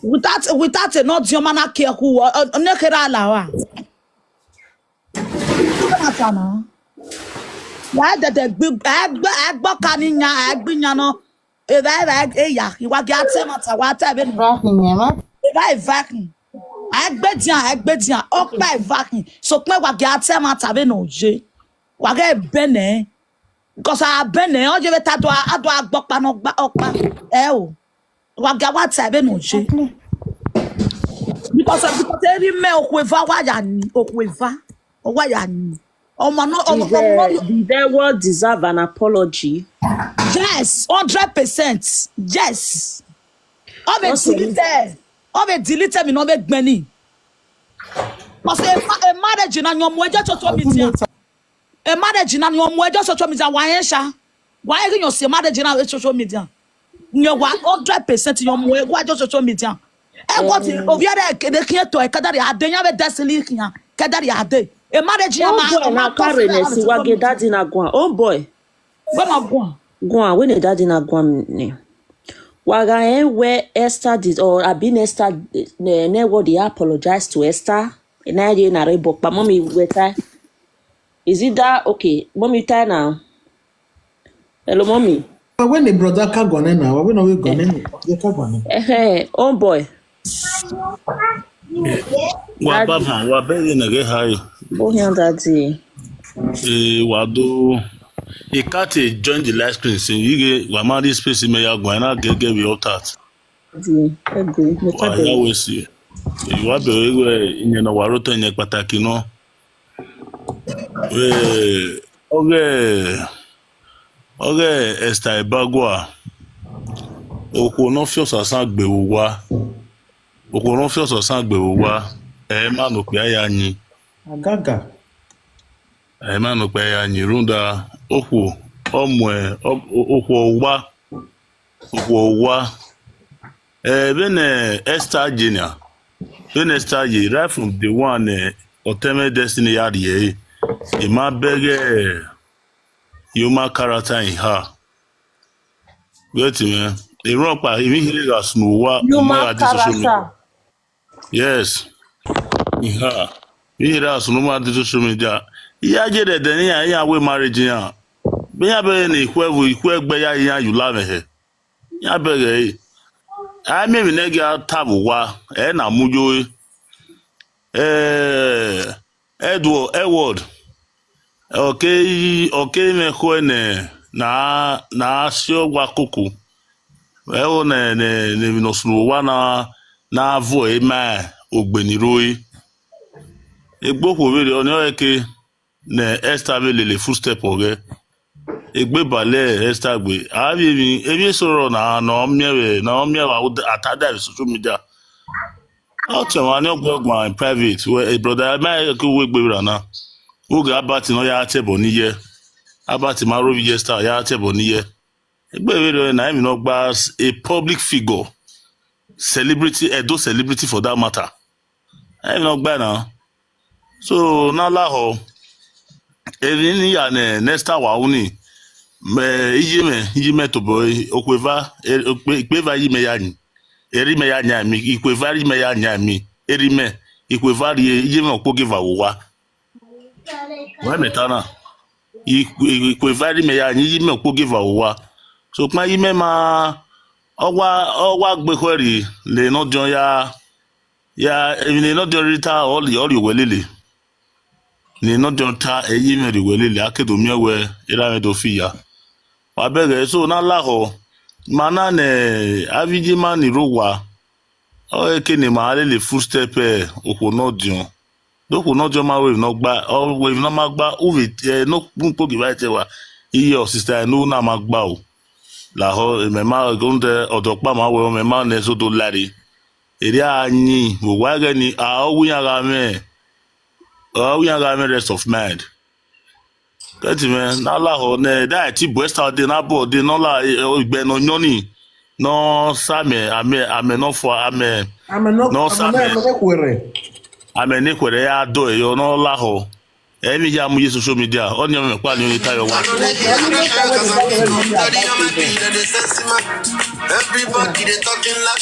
Without, without a nọ diọn ma na kie khu, ọ, ọ, ọ nekherha la wa. Wa dẹdẹ gbe, a gbe, a gbe ọka ni yan, a gbe iyan nọ. Evba, evba, eya, I wa gie a ta ẹmwata, wa ta vbene. Evba eva khin. A gbe dian, a gbe dian, ọkpa eva khin. Sokpan wa gie a ta ẹmwata vbene ọ ye. Wa ghẹ bẹnẹ. Because a bẹnẹ, ọ ye vbe ta do, a do a gbe ọkpa nọ gba ọkpa. Ẹ o. Wa gie a wa ta vbene ọ ye. Because, because erha mẹ okhuo eva wa ya ni, okhuo eva. Ọ wa ya ni. Ọmọ nọ, ọmọ, ọmọ nọ. Did the, did the world deserve an apology? Yes, hundred percent. Yes. Ọ vbe delete, ọ vbe delete emwi ne ọ vbe gbẹn ni. Because a ma-, a marriage na yan mu ẹjọ social media. A marriage na yan mu ẹjọ social media, wa rẹn sha. Wa rẹn ghi yan si a marriage na vbe social media. Yan wa hundred percent yan mu ẹjọ social media. Ẹ what, ovbi ẹre kede khian eto, kẹdẹrriọ a dee, iran vbe destiny khian, kẹdẹrriọ a dee. A marriage yan ma, ma na kare nẹ si wa gie daddy na guan. Oh boy. Gbe ma guan. Guan, wẹ ne daddy na guan ni. Wa gha rẹn wẹ Esther did, or abi ne Esther, eh, ne what they apologize to Esther. Na ye na re bo kpa mommy weta. Is it that okay? Mommy tie now. Hello, mommy. Wa wẹ ne brother ka guan nẹ na, wa wẹ ne ọ vbe guan nẹ, ye ka guan nẹ. Ehe, oh boy. Wa baba, wa bẹghe ne ghẹ hae. Bo hian daddy. Eh, wa do. I can't, eh, join the live stream since you get, wa ma this space me ya guan na gẹgẹ vbe all that. Daddy, ẹ gbe, me ka Wa ya dee. We si. Eh, wa bẹghe wẹ iyẹn ne wa rotọ iyẹn kpataki nọ. Eh, ọghe, ọghe Esther Ebagua, okhuo ne ọ fi ọsasan gbe vbe owa, okhuo ne ọ fi ọsasan gbe vbe owa, ẹ i ma ne okpia ya yin. Agaga. Ẹ i ma ne okpia ya yin, rhunmwuda okhuo, ọ mu, ọ, okhuo owa, okhuo owa. Eh, vbene Esther ye nia, vbene Esther ye, right from day one, eh, ọtẹn mwẹ Destiny ya rhie ẹre, I ma bẹghe human character in her. Wẹ ti mwẹ, erhunmwu ọkpa, emwi hia gha sunu owa, ọ ma gha di social media. Yes. Iha. Emwi hia gha sunu owa, ọ ma gha di social media. I ya ye rẹdẹ ne iran, iran wẹ marriage iran. Vbe iran bẹghe ne ikhuẹ vbe ikhuẹ gbe ya iran ye ula mwẹ hẹ. Iran bẹghe ẹre. A miẹn emwi ne ẹ ghi a ta vbe owa, ẹ na mu yo ẹre. Eh, Edward, Edward, ọ ke, ọ ke mwẹ khọe nẹ, na, na si ọwa koko. Ẹ ho nẹ, nẹ, nẹ emwi ne ọ sunu owa na, na vuẹ ma ogbe ni rroi. Egbe okhuo vberriọ ọnii ọre ke ne Esther vbe lele footstep ọghẹe. Egbe balẹ Esther gbe. A vbe emwi, emwi eso rrọọ na, ne ọ miẹn vbe, ne ọ miẹn vbe ata da vbe social media. Ọ tie ọmwa ni ọ guẹ guan in private. Wẹ, eh, brother, ma ke uwu egbe vbe ra na. Uwu ghe Albert ne ọ ya tie ẹbọ ni yẹ. Albert ma rre ovbi Esther ya tie ẹbọ ni yẹ. Egbe vberriọ na, emwi ne ọ gba as a public figure, celebrity, Edo celebrity for that matter. Emwi ne ọ gba na. So, na lahọ, emwi ne I ya ne Esther wa ru ni, mẹ iye mwẹ, iye mwẹ tobọ ẹre, okhuo eva, e, okpe, ikpe eva iye mwẹ ya yin, erha imẹ ya yan mi, ikhuo eva erha imẹ ya yan mi, erha imẹ, ikhuo eva rrie, iye mwẹ okpogieva vbe owa. Wẹ mẹ ta na, ikhuo, ikhuo eva erha imẹ ya yin, iye mwẹ okpogieva vbe owa. Sokpan iye mwẹ ma, ọ wa, ọ wa gbe ekhọe rhie, le ne ọ diọn ya, ya, emwi ne nọdiọn rhie ta, ọ rhie, ọ rhie owẹ lele. Ne nọdiọn ta, ẹ i ye mwẹ rhie owẹ lele, a ke do miẹn wẹ erha mwẹ do fi ya. Wa bẹghe, so na lahọ, ma na ne avbe iye ima ni rre owa, ọ re ke ne ima lele footstep, eh, okhuo nọdiọn. De okhuo nọdiọn ma ru emwi ne ọ gba, ọ ru emwi ne ọ ma gba, u vbe, eh, ne okpukpo ghi vba ẹtẹ wa, iye ọ sister, ne u na ma gba o. Lahọ, mẹ ma rhunmwuda ọdọ ọkpa ma wẹ, mẹ ma nẹ ẹzọ do lare. Erriọ a yin vbe owa ẹghẹ ni, a ọ wẹ iran gha mwẹ, ọ wẹ iran gha mwẹ rest of mind. Kẹti mwẹ, na lahọ nẹ, da ẹtin bu Esther dee, na bọ dee, ne ọ la, eh, igbẹ ne ọ yọn ni, ne ọ sa amẹ, amẹ, amẹ ne ọ fua, amẹ, Amẹ nọ, ne ọ sa amẹ nọ, amẹ. Amẹ ne khuẹrhẹ. Amẹ ne khuẹrhẹ ya dọ ẹre, ọ ne ọ lahọ. Ẹ i vbe ya mu ye social media, ọ ni ọmọ kpa ni ọ ta yọ wa. Everybody dey talking like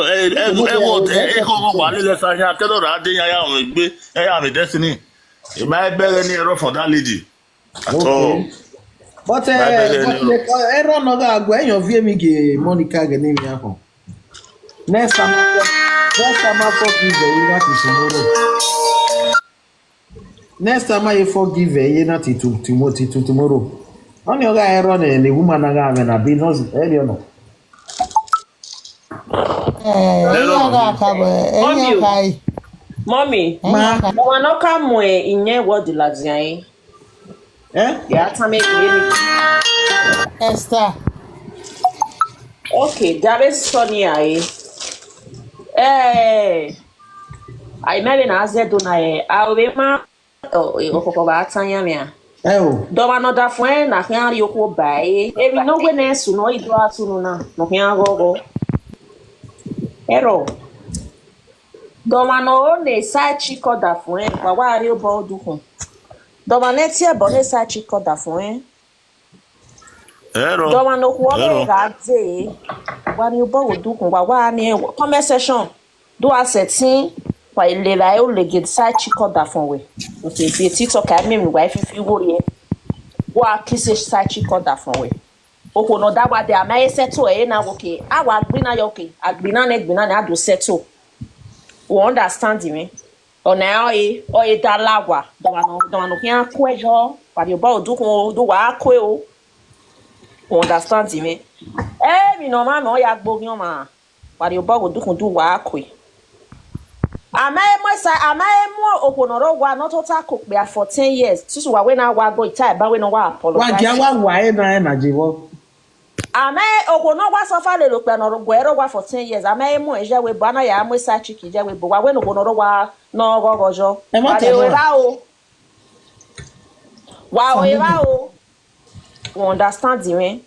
Ẹwọ, ẹwọ, ẹwọ, ẹwọ, wa lele sa yan, kẹdọ ra de yan ya mẹ gbe, ẹ ya mẹ destiny. Ẹ ma bẹghe ni ẹrọ for that lady. At all. Okay. But Ma bẹghe ni ẹrọ. Erọ nọ gha guẹ, ẹyàn viẹ mi gie Monica ghe ne emwi ahọn. Next time, next time I forgive you, that is tomorrow. Next time I forgive you, that is to, to, to, to tomorrow. Ọni ọ gha erọ ne ne woman na gha mwẹ na be no, ẹ rẹ nọ. Eh, ẹyẹ gha ka bọ, ẹyẹ Mọmi o. Ka yi. Mọmi, Ẹyẹ ka. Ọmwa ne ọ ka mu iyẹn word ladian ẹre. Eh? Ya tama egbe eni. Esther. Okay, davbe sọ ni a re. Eh, ai mẹ vbe na zẹ do na re. A o vbe ma, ọ, ọkọkọ vbe a tan yan mẹ a. Ẹ o. Dọmwa ne ọ da fuẹn na khian rhie okhuo ba ẹre. Emwi ne ọ wẹ ne sunu, ọ i do a sunu na, ne ọ khian ghọghọ. Ẹrọ, dọmwa ne ọ ne side chick ọ da fuẹn, wa wa rhie obọ odukhun. Dọmwa ne tie ẹbọ ne side chick ọ da fuẹn. Ẹrọ. Dọmwa ne okhuo Ẹrọ. ọghe gha dee, wa rhie obọ odukhun, wa wa ni comment section. Do a sẹtin, wa lele ẹre, u lele side chick ọ da fuẹn wẹ. Oke, fi TikTok a mẹ emwi wa fifi wo ye. Wa kiss side chick ọ da fuẹn wẹ. Okhuo ne ọ da wa dee, a ma he settle ẹre na wẹ oke. A wa gbinna ye oke. A gbinna nẹ, gbinna nẹ, a do settle. U understand me? Ọna ọre, ọre da la wa. Dọmwa ne, dọmwa ne ọ khian kue yọ. Wa rhie obọ odukhun o, do wa kue o. U understand me? Emwi ne ọ ma mẹ, ọ ya gbe oghian ọmwa. Wa rhie obọ odukhun, do wa kue. A ma he mu esa, a ma he mu okhuo ne ọ rre owa ne ọ tota ke okpia for ten years. Susu wa wẹ ne a wa gbe ita eba wẹ ne ọ wa Wa gia apologize. wa wa ẹre na ẹre na je vbọ. A ma he, okhuo ne ọ wa suffer lele okpia ne ọ gu ẹre owa for ten years. A ma he mu ẹre ye ẹvbo ebo, a na ya mu side chick ye ẹvbo ebo. Wa wẹ ne okhuo ne ọ rre owa ne ọ ghọghọ yọ. Ẹ ma Wa ta rhie na. evba o. Wa rhie evba o. U understand me?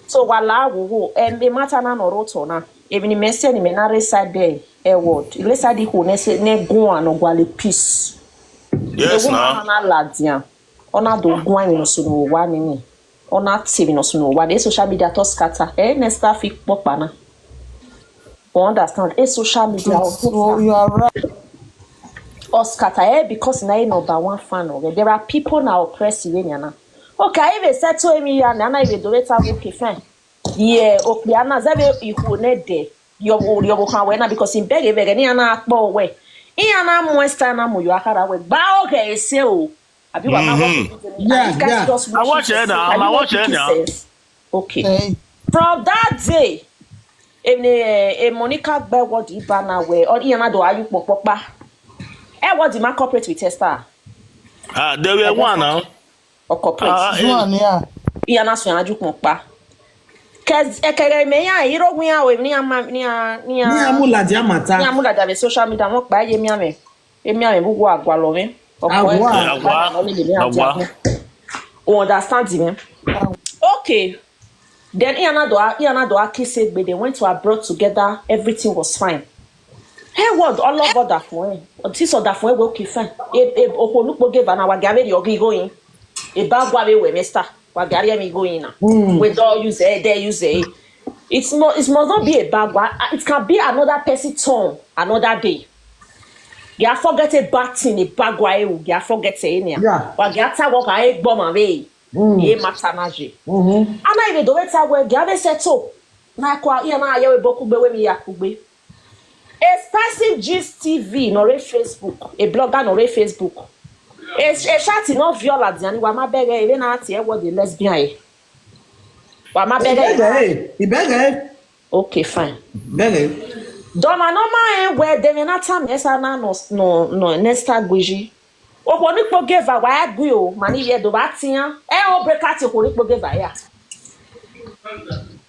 So wa la wo wo, em, e matter na ne ọ rre otọ na. Emwi ne imẹ sẹ ne imẹ na rre side ẹwọd, rre side ikhuo ne sẹ ne guan ne ọ gualọ peace. Yes Ewu na. na na ladian. Ọ na do guan emwi ne ọ sunu vbe owa nini. Ọ na tie emwi ne ọ sunu vbe owa. De social media to scatter. Eh, next stuff ikpọkpa na. U understand? E social media ọ So you are right. Ọ scatter, eh, because na e number one fan of it. There are people na oppress you, na. Okay, I even settle me here, na na even do it, okay, fine. Yeah, okay, a na zẹ vbe ikhuo ne de. Yo, yo, yo, kan we na, because in beg, beg, ni ana akpọ we. I ana mu esta na mu yo akara we. Gba oge ese o. Abi wa ma Mhm. watch it. Yeah, These guys yeah. just I watch wicked it now. sense. I Abi watch it wicked now. Sense. Okay. Hey. From that day, e, e, e Monica gbe word iba na we, or iyan na do ayu kpokpokpa. E word ma cooperate with Esther. Ah, they were one now. Or cooperate. Ah, Zuan ya. Iyan na so ayu kpokpa. Cause ekere me ya iro gun ya we ni ama ni a ni Ni a mu ladian mata. Ni a mu ladian social media, wọn kpa ye mianmwẹ. Emianmwẹ vbe uwu agualọ mwẹ. Awa. Awa. Awa. U understand me? Okay. Then iyan na do a, iyan na do a kiss egbe, they went to abroad together, everything was fine. Hey, what? All of that for him. This other for him, okay, fine. E, e, okhuo ne ukpo gave na wa gave the ogi going. E ba gua ve we, mister. Wa gave him going na. We don't use it, they use it. It's mo-, it must not be a bad one. It can be another person turn another day. Gha forget a bad thing, a bad gua ewu, gha forget ẹre nian. Yeah. Wa gha ta wẹ ọ gha re egbe ọmwa vbe Mm. ye matter na ye. Mm-hmm. A na vbe do vbe ta wẹ gha vbe settle. Na kua iran na ye vbe ebo kugbe, wẹ vbe ya kugbe. Expensive Gist T V ne ọ rre Facebook, a blogger ne ọ rre Facebook. E, e chat ne ọ viọ ladian ni, wa ma bẹghe, vbene a tie word lesbian ẹre. Wa ma bẹghe. Ibẹghe, ibẹghe. Okay, fine. Bẹghe. Dọmwa ne ọ ma rẹn wẹ de mwẹ na tama ẹsa na nọ, nọ, nọ, next time gui yi. Okhuo ni kpo geva wa gu o, ma ni ye do ba tian. Ẹ o break out okhuo ni kpo geva ya.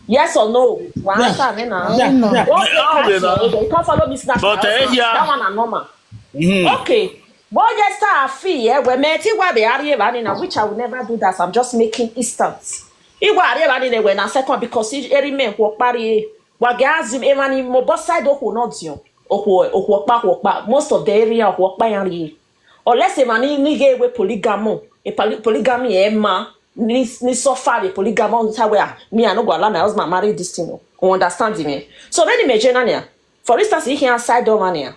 Yes or no? Wa Yeah. answer me now. Yeah, yeah. What break out? You can't follow me snap. But, uh, yeah. That one na normal. Mm-hmm. Okay. But yes, sir, I feel, yeah, well, me ti wa be ari evani na, which I will never do that. I'm just making instance. Iwa ari evani ne we na second because every man who pari wa gazim evani mo both side okhuo no dion. Okhuo, okhuo pa, okhuo pa. Most of the area okhuo pa yan ri. Unless a man ni, ni ghe we polygamy, a poly-, polygamy ẹ ma, ni, ni suffer the polygamy, on the way, ah, me, I no go allow my husband marry this thing, o. You understand me? So, many major na nia. For instance, he can side door man nia.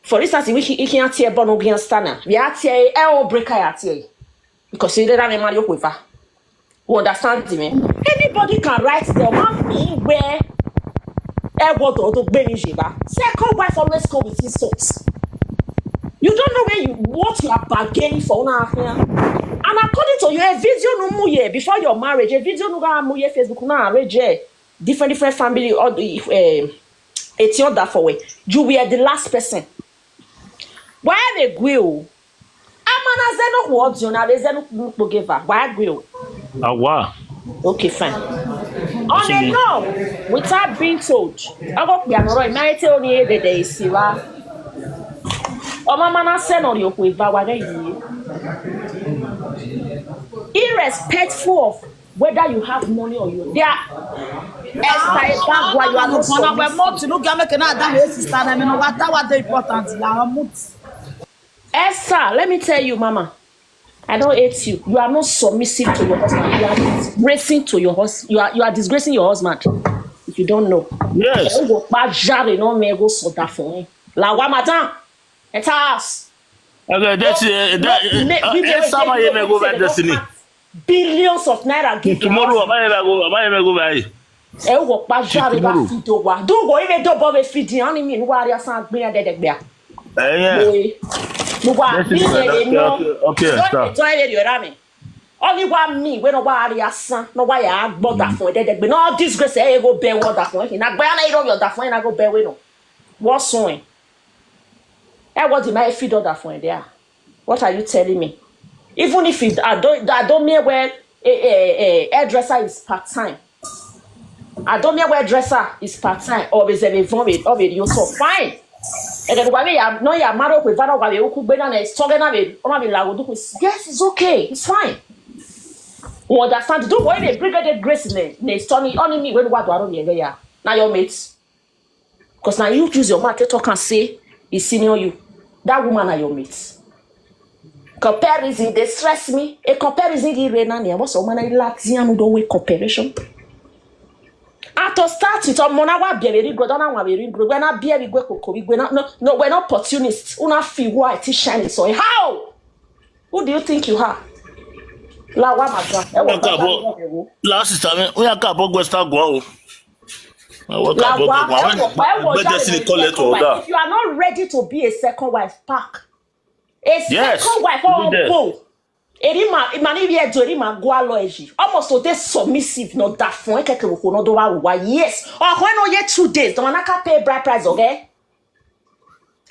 For instance, he, he can tear bone, he can stand na. We are tear, eh, oh, break, I tear. Because he didn't marry you with her. You understand me? Anybody can write the one thing where ẹ wọ dọ do gbe ni ye ba. Second wife always come with insults. You don't know where you, what you are bargaining for una here. And according to you, a video no mu ye before your marriage, a video no ga mu ye Facebook na arrange ye. Different, different family, or the, um, it's your that for way. You were the last person. Why am I agree? Amana zẹ ne okhuo ọdiọn na vbe zẹ ne ukpo geva, wa gbe o. Awa. Okay, fine. On a no, without being told, ọgọ kpia nọrọ ima ete oni edede esi wa. Ọmọ amana sẹ nọ rhie okhuo eva wa ghẹ ye. Irrespectful of whether you have money or you, they are Esther Ebagwa, you are not submissive. Esther, let me tell you, Mama, I don't hate you. You are not submissive to your husband. You are disgracing to your hus-, you are, you are disgracing your husband. If you don't know. Yes. Ẹ wo pa jare no me go so da fun. La wa madam. Enter house. Okay, that's, uh, that, uh, uh, Esther, my name go back destiny. Billions of naira give tomorrow. Am I ever go? Am I ever go buy? Ẹ wo pa jare ba fido wa. Do wo ive do bo vbe fidi, ani mi wa ria san gbe ya dede gbe a. Eh, yeah. Lu wa bi ye no. Okay, okay, stop. Enjoy the rami. Only one me, we no wa ria san, no wa ya gbo da fun dede gbe. No disgrace e go be wo da fun. Na gbe ana iro yo da fun na go be we no. What soon? Eh, what am I feed order for there? What are you telling me? Even if it, I don't, I don't mean where a, a, a hairdresser is part time. I don't mean where dresser is part time or is a form of it, so fine. And then why we are no ya marry with Vano, why we could be on a strong and a, on a lago. Yes, it's okay, it's fine. You understand? Do what they bring the grace in the, the stony only me when what do I don't hear ya. Now your mates. Because now you use your mouth to talk and say, he senior you. That woman are your mates. Comparison, they stress me. A comparison, he ran on here. What's a woman I like? Zion don't wait comparison. And to start with, I'm gonna be very good. I don't want very good. When I be very good, coco, we no, no, no, we're not opportunists. Una feel white, shiny. So how? Who do you think you are? La wa madam. Ẹ wo, la sister mi, we are ka bo gwesta gwa o. If you are not ready to be a second wife, pack. A second wife, oh, go. Erima, imani bi edo, erima gua lo eji. Almost to dey submissive, no da fun, e keke wo no do wa wa. Yes. Oh, when no ye two days, the man can pay bride price, okay?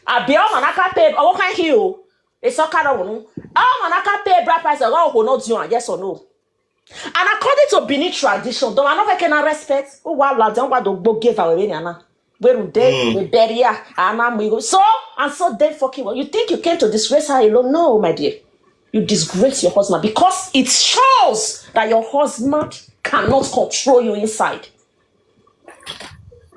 Abi ọmọ na ka pay, ọwọ kan hi o. Eso ka rọ wunu. Ọmọ na ka pay bride price, ọgọ okhuo no diọn, yes or no? And according to Benin tradition, don't know if I can respect. Who wa la dem wa do gbo give away ni ana. Where do they, we bury her, and I'm we go. So, and so they fucking well. You think you came to disgrace her alone? No, my dear. You disgrace your husband because it shows that your husband cannot control you inside.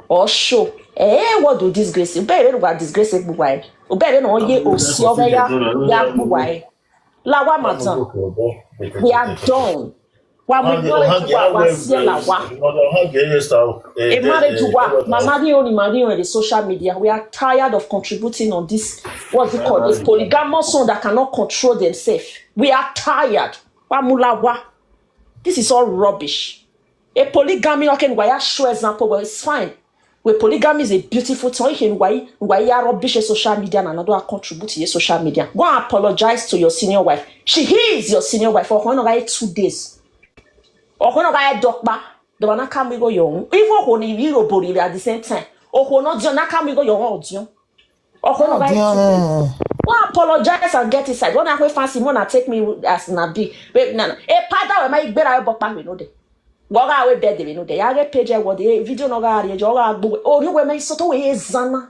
Or show. Eh, what do disgrace? Ube ebe wa disgrace gbuwa e. Ube ebe no ye osi ove ya, ya gbuwa e. La wa madam. We are done. Wa mu marriage wa, wa siẹ la wa. A marriage wa, ma ma ghi oni ma ghi on the social media. We are tired of contributing on this, what's it called, this polygamous one that cannot control themselves. We are tired. Wa mu la wa. This is all rubbish. A polygamy, okay, wa ya show example, well, it's fine. Well, polygamy is a beautiful thing. You can why why you are rubbish social media and another contribute to your social media. Go and apologize to your senior wife. She is your senior wife for one two days. Or when I dokpa, the one come we go young. Even when you real body at the same time. Or when not na come we go young audio. Or when I go apologize and get inside. When I go fancy, when I take me as na be. Wait, no, no. A part that my better bokpa we know. Wẹ ọ gha ru bed vbe nodẹ, ya ghe page ẹwẹ ọdẹ, video ne ọ gha rrie, ọ gha gbe uwẹ, orhiọn uwẹ mẹ i sotọ wẹ ye zan na.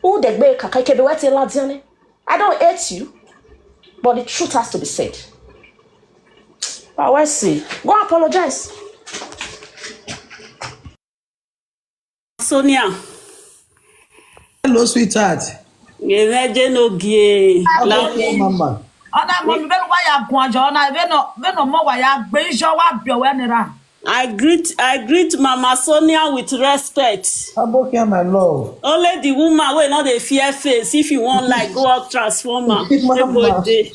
Udegbe kaka, ikebe wẹ te ladian nẹ. I don't hate you, but the truth has to be said. Wa wẹ si, go apologize. Sonia. Hello, sweetheart. Ghe mwẹ je ne ogie. How are you, mama? Ọna mọ mi vbene uwa ya guan jọ, ọna vbene vbene ọmọ wa ya gbe ijọ wa biẹ wẹ nẹ ra. I greet, I greet Mama Sonia with respect. Abokia, my love. Only the woman wey no dey fear face, if you wan like, go up transformer. Mama. Every day.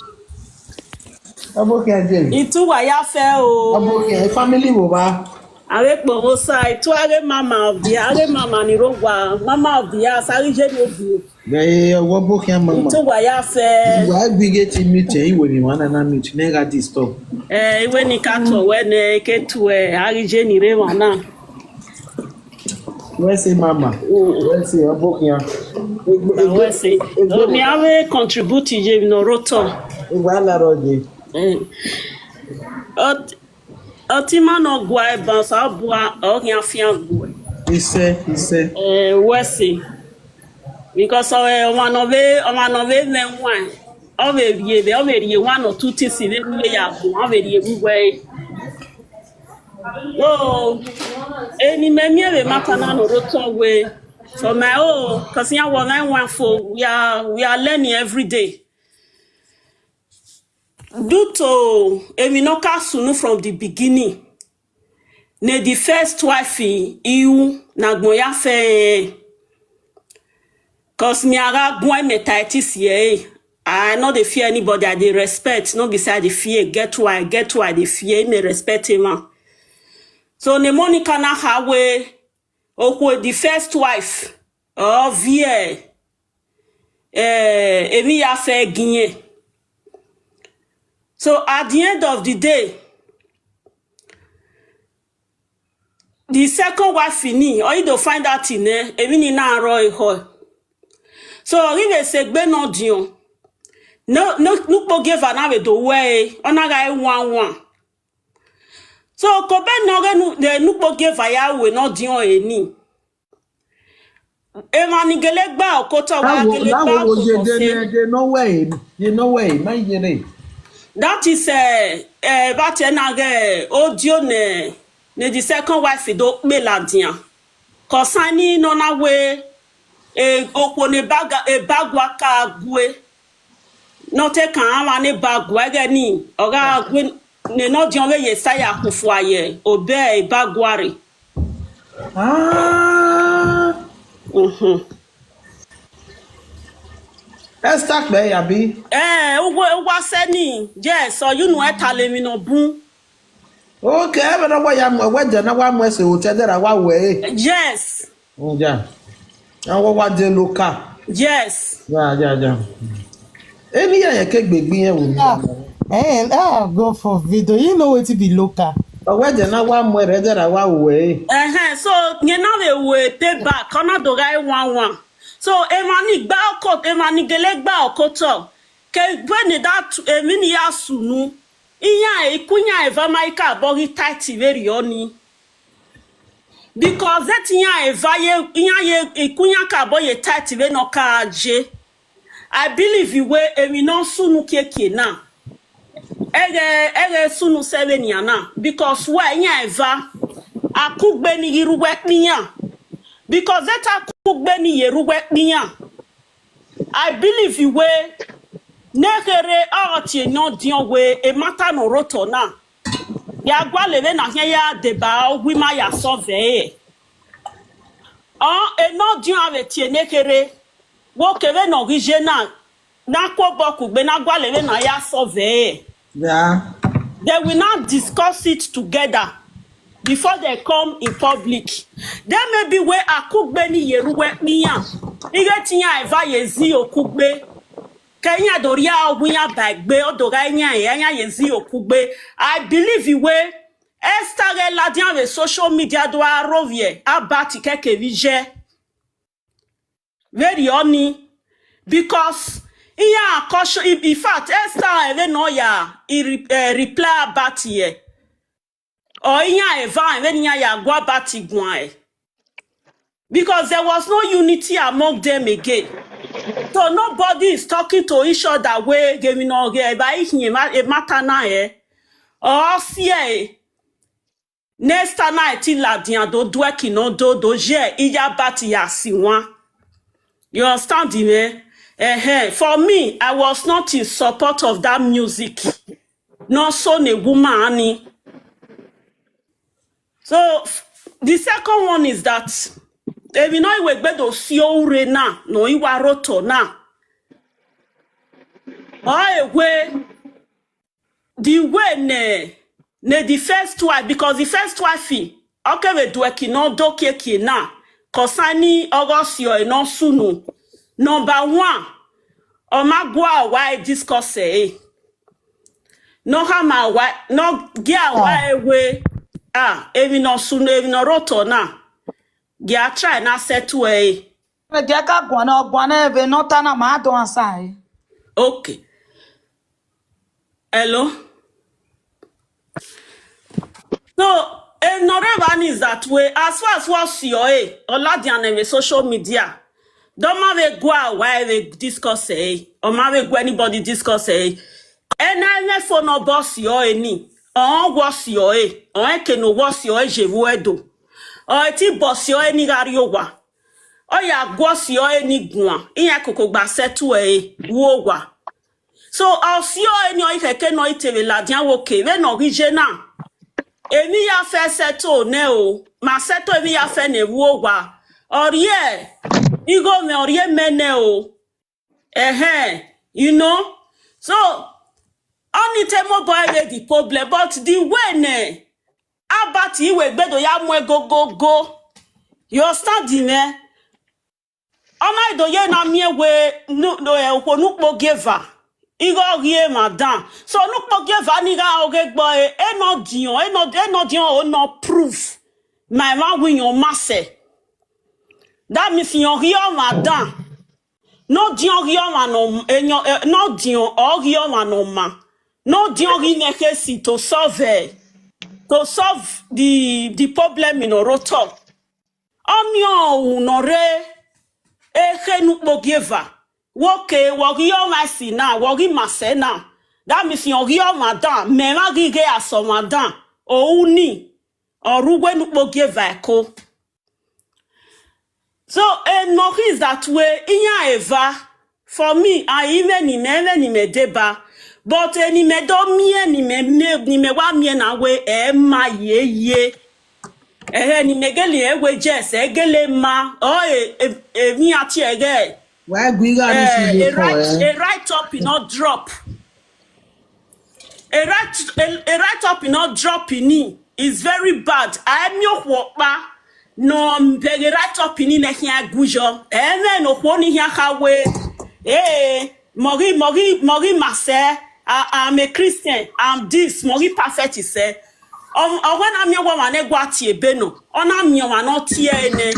Abokia Jane. Itu wa ya fẹ o. Abokia, family wo ba? Avbe kpọnmwẹ osa, itu aghe mama of the, aghe mama ni rre owa, mama of the house, aghi je ni ogie. Ẹ, ọwọ Abokia mama. Itu wa ya fẹ. Wa gbe ighe te mute, iwe ni mwa na na mute, ne gha disturb. Eh, iwe ni ka tọ wẹ nẹ, ke tuẹ, aghi je ni rre emwa na. Wẹ se mama. Mm. Wẹ se Abokia. Wẹ se. Egbe, egbe. Omi avbe contribute ye emwi ne ọ rre otọ. Egbe a la rọ ye. Mm. Ọ, ọtẹn ima ne ọ gua ẹban, Osanobua ọ khian fian gbe uẹ. Isẹ, isẹ. Eh, wẹ se. Because ọ, eh, ọmwa ne ọ vbe, ọmwa ne ọ vbe mwẹ wain, ọ vbe rhie vbe, ọ vbe rhie one or two things vbe ne u vbe ya gbọn, ọ vbe rhie vbe uwẹ re. So, eni mẹ miẹn vbe matter na ne ọ rre otọ wẹ, for my own, 'cause iran wẹ ọmwa iwan fo, we are, we are learning every day. Due to emwi ne ọ ka sunu from the beginning, ne the first wife i ru ne agbọn ya fẹ rẹn, 'cause mẹ a gha guan mentality ẹre, I no dey fear anybody, I dey respect, no be say I dey fear, get why, get why I dey fear, I may respect emwa. So ne Monica na kha wẹ okhuo the first wife, ọ viẹ, eh, emwi ya fẹ gie irẹn. So at the end of the day, the second wife ni, ọ i do find out nẹ emwi ni na rrọọ ekhọe. So ọ ghi vbe sẹ egbe ne ọ diọn, ne, ne, ne ukpogieva na vbe do ru ẹre, ọ na gha re wanwan. So, ke obọ ne ọ ghe ne, ne ukpogieva ya ru ne ọ diọn ẹre ni. Emwa ni gele gba okotọ, wa gele gba okotọ fian. That is, eh, eh, vbe a tie na ghe odio ne, ne the second wife do kpe ladian. Concerning nọ na wẹ, eh, okhuo ne eba ga-, eba gua ka gue, ne ọ te kan amwa ne eba gua ẹghẹ ni, ọ gha gue ne, ne ọ diọn vbe ye sa ya khu fua ye obọ eba gua rre. Ah. Mhm. Esther kpẹ ya bi? Eh, uwa, uwa sẹ ni, yes, ọ ye unu ẹta lẹ emwi ne ọ bun. Okay, ẹmwẹ ne wa ya mu, ẹwẹ ẹdẹ ne wa mu ẹse otọ, ẹdẹ ra wa wẹ ẹre. Yes. Mm, yeah. Ẹn, wa wa de local. Yes. Yeah, yeah, yeah. Eni ya yẹ ke gbe gbe irẹn wo. Ah, eh, ah, God forbid. You know wetin be local. Ẹwẹ ẹdẹ ne wa mu ẹre, ẹdẹ ra wa wẹ ẹre. Ẹhẹn, so, yẹn na vbe wẹ pay back, ọ na do gha re wanwan. So, emwa ni gba oko, emwa ni gele gba okotọ, ke vbene that, emwi ni ya sunu, iran, ikun iran eva ma i ka bọ ghi tight vberriọ ni. Because that iran eva ye, iran ye, ikun iran ka bọ ye tight vbene ọ ka je. I believe wẹ emwi ne ọ sunu kiekie na, ẹghẹ, ẹghẹ sunu sẹ vbenian na, because wẹ iran eva, a kugbe ni ye rre uwu ẹkpẹ iran. Because that a kugbe ni ye rre uwu ẹkpẹ iran. I believe wẹ ne kherhe ọ tie ne ọ diọn wẹ emata ne ọ rre otọ na. Ya gualọ vbene a khian ya deba uwu ima ya solve ẹre. Ọ, enọdiọn vbe tie ne kherhe, wo kevbe ne ọ ghi ye na, na ku obọ kugbe na gualọ vbene a ya solve ẹre. Yeah. They will now discuss it together before they come in public. Then maybe wẹ a kugbe ni ye ru wẹ kpian, ighẹ te iran eva ye zi okugbe. Ke iran do rhie ọghe iran ba egbe, ọ do gha iran, iran ye zi okugbe. I believe wẹ Esther ghẹ ladian vbe social media do a rovbiẹ Albert kẹkẹ vbe iye. Vberriọ ni, because iran caution, in fact, Esther ẹmwẹ ne ọ ya i re-, eh, reply Albert yẹ, ọ iran eva vbene iran ya gu Albert guan ẹ. Because there was no unity among them again. So nobody is talking to each other wẹ ghe emwi ne ọ ghe evba i khian ema-, emata na rẹ. Ọ si ẹe, Esther na ti ladian do duẹki ne ọ do, do ye iye Albert ya si wan. You understand me? Ẹhẹn, for me, I was not in support of that music. Not so ne woman ni. So, the second one is that, emwi ne ọ i wegbe do si ore na, ne ọ i wa rre otọ na. Ọ e wẹ, the way ne, ne the first wife, because the first wife, ọ kevbe duẹki ne ọ do kiekie na, concerning ọghe ọsiọe ne ọ sunu. Number one, ọ ma gua owa e discuss ẹre. Ne ọ khama owa, ne ọ gie owa ẹre wẹ, ah, emwi ne ọ sunu, emwi ne ọ rre otọ na, gie a try na settle ẹre. Vbe gie ka guan ne ọ guan ne vbe ne ọ ta na ma do ansa ẹre. Okay. Hello? So, enọ rre evba ni is that way, as far as wẹ ọ si ọre, ọ ladian nẹ vbe social media, dọ ma vbe gua owa ẹre vbe discuss ẹre, ọ ma vbe gu anybody discuss ẹre. Ẹna ẹmwẹ fo ne ọ bọ si ọre ni, ọ wọ si ọre, ọ rẹn ke ne ọ wọ si ọre ye vbe ẹdo. Ọ ti bọ si ọre ni gha rrie owa. Ọ ya gu ọ si ọre ni guan, iran koko gba settle ẹre vbe owa. So, ọ si ọre ni ọ i khẹke ne ọ i te vbe ladian wẹ okay, vbene ọ ghi ye na, emwi ya fẹ settle nẹ o, ma settle emwi ya fẹ nẹ vbe owa. Ọ rhie igho mwẹ, ọ rhie mẹ nẹ o. Ẹhẹn, you know. So, ọni te mobọ ẹre the problem, but the way nẹ, Albert i wegbe do ya muẹn gogogo. You understand mwẹ? Ọ ma do ye na miẹn wẹ nu-, nu-, eh, okhuo ne ukpogieva, ighẹ ọ ghi emwa dan. So, ne ukpogieva ni gha oghe gbe ọre, enọdiọn, enọ-, enọdiọn o nọ proof ma emwa wẹ iran ma sẹ. That means iran ghi ọmwa dan. Ne ọ diọn ghi ọmwa ne ọ m-, eyan, eh, ne ọ diọn ọ ghi ọmwa ne ọ ma. Ne ọ diọn ghi mwẹ khesi to solve, eh, to solve the, the problem ne ọ rre otọ. Ọni ọnrẹn ne ọ rre ekhe ne ukpogieva. Wẹ okay, wẹ ọ ghi ọmwa esi na, wẹ ọ ghi ma sẹ na. That means ọ ghi ọmwa dan, mẹ mwa ghi ghe a sẹ ọmwa dan, ọ ru ni, ọ rre uwu ne ukpogieva ẹko. So, enọ khin is that way, iran eva, for me, a i mwẹ ne imẹ, mwẹ ne imẹ deba. But eni mẹ do miẹn, ne imẹ miẹn, ne imẹ wa miẹn na wẹ, ẹ ma ye ye. Ẹhẹ, ne imẹ gele rẹn wẹ, yes, ẹ gele ma, ọ, e, e, emwi a tie ẹghẹ. Wa gui gha ni eh, si ye a write, eh, a write up, e no drop. A write, a, a write up, e no drop ni. Is very bad. A i miẹn okhuo ọkpa ne ọ bẹghe write up ni ne khian gu yọ. Ẹ mwẹ ne okhuo ni khian kha wẹ, eh, mọ ghi, mọ ghi, mọ ghi ma sẹ, I, I'm a Christian, I'm this, mọ ghi perfect sẹ. Ọ, ọ wẹ na miẹn ọmwa ne gua tie ebe nọ, ọ na miẹn ọmwa ne ọ tie ẹre nẹ.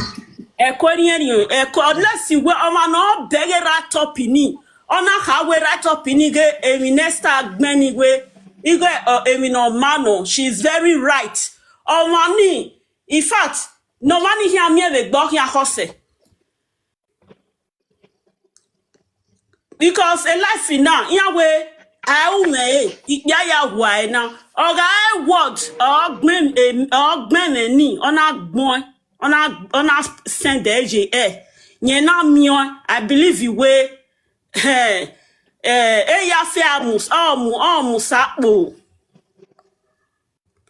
Ẹko eriẹnriẹn, ẹko, unless wẹ ọmwa ne ọ bẹghe write up ni, ọ na kha wẹ write up ni ghe emwi ne Esther gbẹn ni wẹ, ighẹ, ọ, emwi ne ọ ma nọ, she is very right. Ọmwa ni, in fact, ne ọmwa ni khian miẹn vbe egbe ọ khian khọsẹ. Because a life na, iran wẹ, a ru mwẹ re, ikpia ya wa ẹre na. Ọ gha re word, ọ gbẹn, em, ọ gbẹn mwẹ ni, ọ na gbọn, ọ na, ọ na send ẹ ye ẹ. Yẹn na miẹn, I believe wẹ, eh, eh, e ya fẹ a mu, ọ mu, ọ mu sa kpo.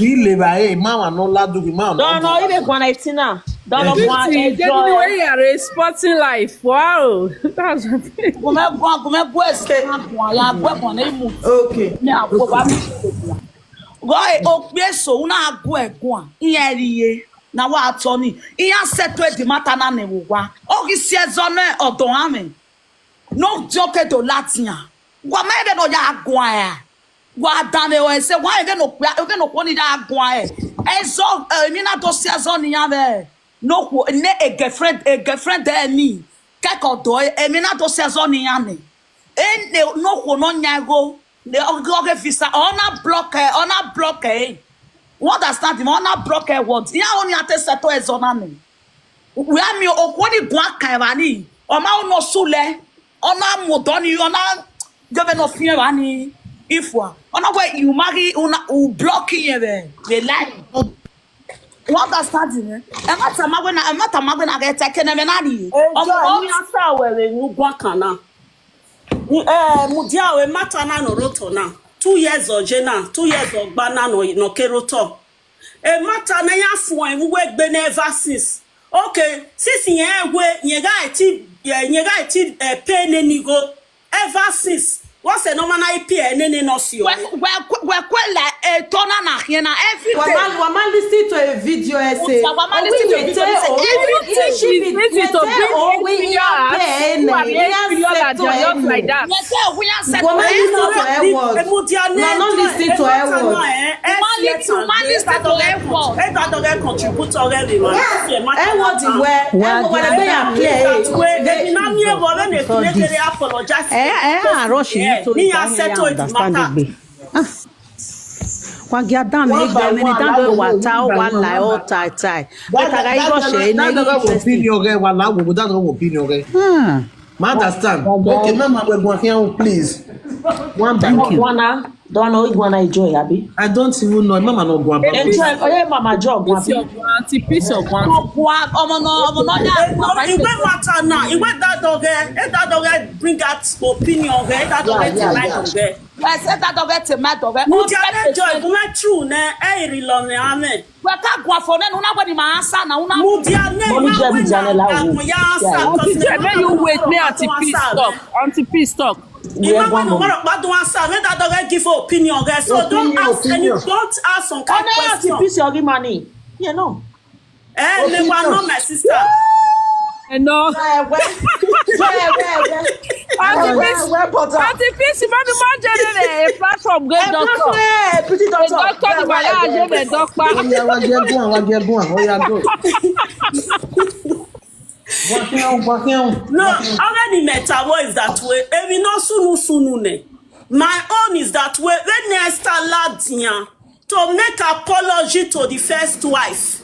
Ladughi le vba re, ma mwa nọ Ladughi, ma nọ. Dọnọ, ibe guan na eti na. Dọnọ guan Titi, enjoy. Genuinely, we are a sporting life. Wow. That's the thing. Gumẹ guan, gumẹ guẹ se na guan, ya guẹ guan na imu. Okay. Ni a guẹ ba mi. Gọ e okpie so, una guẹ guan. Iyan rie. Na wa tọ ni. Iyan settle the matter na ne vbe owa. Ọ ghi si ẹzọ nẹ ọdọ ọmwa mwẹ. Ne ọ diọn ke do ladian. Wa ma vbe ne ọ ya guan ra. Wa danmwehọ ẹse, wa vbe ne okpia, vbe ne okhuo ni ya guan ẹre. Ẹzọ, eh, emwi na do si ẹzọ ne iran vbe. Ne okhuo, ne a girlfriend, a girlfriend ẹre ni. Kẹkẹ ọdọ ẹre, emwi na do si ẹzọ ne iran nẹ. Ene ne okhuo ne ọ yan igho, ne ọ ghe visa, ọ na block ẹ, ọ na block ẹ. You understand me? Ọ na block ẹ what? Iran ọni a te settle ẹzọ na nẹ. Wẹ a miẹn okhuo ni guan kan evba ni, ọ ma ru ne ọ sulẹ, ọ na mu odọ ni, ọ na ghẹ vbene ọ fian evba ni ifua. Ọ na wẹ, you marry, una, u block irẹn vbe, vbe line. You understand me? Ẹ ma tama wẹ na, ẹ ma tama wẹ na ghẹ ta ẹkẹnẹ mwẹ na rrie. Ọmọ Enjoy, ọ ne a sa wẹ vbe enu guan kan na. Ni, eh, mudia o, emata na nọ rre otọ na. Two years ọ ye na, two years ọ gba na nọ, nọ ke rre otọ. Emata na ya fuẹn vbe uwu egbe na ever since. Okay, since yẹn we, yẹn gha ti, eh, yẹn gha ti, eh, pay nene igho. Ever since, what's the normal na I P A nene nọ si ọ? Wẹ, wẹ, wẹ kue la Eto na na khian na every day. Wa ma, wa ma listen to a video essay. Wa ma listen to a video essay. Everything is easy to bring inferior at. Who are the inferior at their health like that? Yes, sir, we are set. Wa ma listen to her words. No, no listen to her words. Ma listen, ma listen to her words. Ẹ dọghe contributor rẹ vbe ma. Ẹ wọ di wẹ. Wa ẹ wọ wẹ de ya play. That way, they na mi evo, when they play, they apologize. Ẹ ẹ a rush you to. Me, I settle it matter. Wa gia dan mẹ egbe, emwi ne dan do wa ta, wa la ọ tai tai. But I got rush ẹ ne. That opinion ghe, wa la wo, that opinion ghe. Hmm. Ma understand. Okay, mama, we go here, please. One by one. Thank you. Dọna, dọna, o guan na enjoy, abi? I don't even know. Mama no guan. Enjoy. Oye, mama, jo guan. Peace your guan, Auntie Peace your guan. Ọmọ no, ọmọ no ya. Igbe matter now. Igbe that dog, eh, that dog, eh, bring that opinion, eh, that dog, eh, yeah, yeah, mind, eh. Yes, eh, that dog, eh, mind, eh. Mudia ne enjoy, but my true ne, eh, iri lo ne ame. Wẹ ka guan fo nẹ ne u na wẹ ne ima answer na, u na. Mudia nẹ, Mommy, ma Jay, wẹ Mudia na, nẹ la wo. Agbọn ya answer, yeah, 'cause Auntie Jay, may you wait, may Auntie Peace talk. Auntie Peace talk. Ima wẹ ne ọmọ rẹ ọkpa do answer, may that dog give opinion, guys. So don't ask any, don't ask some kind of question. Auntie Peace, your money. Yeah, no. Eh, me wa know, my sister. Ẹ nọ. Auntie Peace, Auntie Peace, ma mi ma jẹ nene, a platform great doctor. A doctor ni ma ya jẹ nene, doctor. Oya, wa jẹ guan, wa jẹ guan, oya go. Wa khian, wa khian. No, how many meta, what is that way? Emi no sunu sunu ne. My own is that way. When Esther ladian, to make apology to the first wife,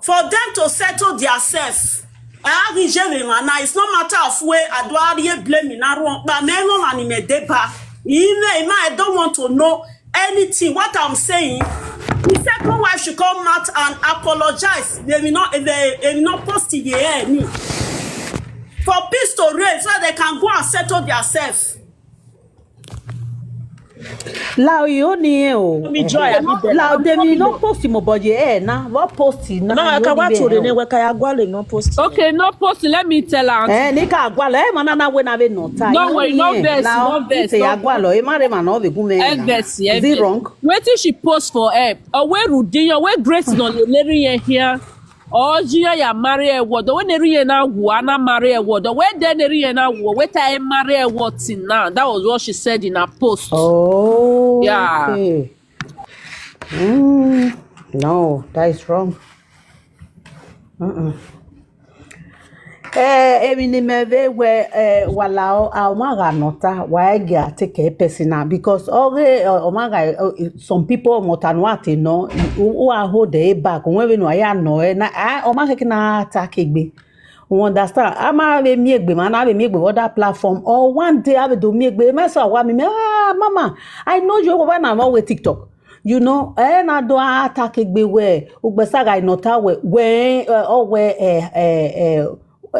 for them to settle theirself. I have Ijevemana. It's no matter of where I do, I blame in Aruon, but me no man in Medeba. Even I don't want to know anything. What I'm saying, the second wife should come out and apologize. They will not, they, they will not post it here. For peace to reign, so they can go and settle themselves. La o, yo ni e o. Mi joy, abi bẹlẹ. La o, de mi no post mo, but ye e na, what post na? No, I can watch you ne we ka ya gualọ no post. Okay, no post, let me tell her. Eh, ni ka gualọ, eh, mana na we na we no ta. No worry, no vex, no vex. Te ya gualọ, e ma re ma no ve gun me. Vex, is it wrong? Wetin she post for help? Or we Rudin, or we Grace no le leri here. Ọ ji iran ya marry ẹwọdọ, wẹ ne erha irẹn na wu, a na marry ẹwọdọ, wẹ dẹ ne erha irẹn na wu, wẹ ta ẹ marry ẹwọ till now. That was what she said in her post. Oh, yeah. Okay. Mm, no, that is wrong. Mm-mm. Eh, emwi ne imẹ vbe wẹ, eh, wa la ọ, a, ọmwa gha nọ ta, wa i gia take it personal, because ọghe, ọ, ọmwa gha, ọ, some people, ọmọta ne uwa te nọ, u, u a hold ẹ back, uwẹ vbene uwa ya nọ ẹ na, a, ọmwa khẹke na attack egbe. You understand? A ma vbe miẹn egbe, ma na vbe miẹn egbe vbe other platform. Or one day, a vbe do miẹn egbe, mẹ sẹ wa mi, mẹ, ah, mama, I know you, wa na vbe TikTok. You know, ẹ na do attack egbe wẹ, ugbẹn sa gha nọ ta wẹ, wẹ, eh, ọ wẹ, eh, eh, eh,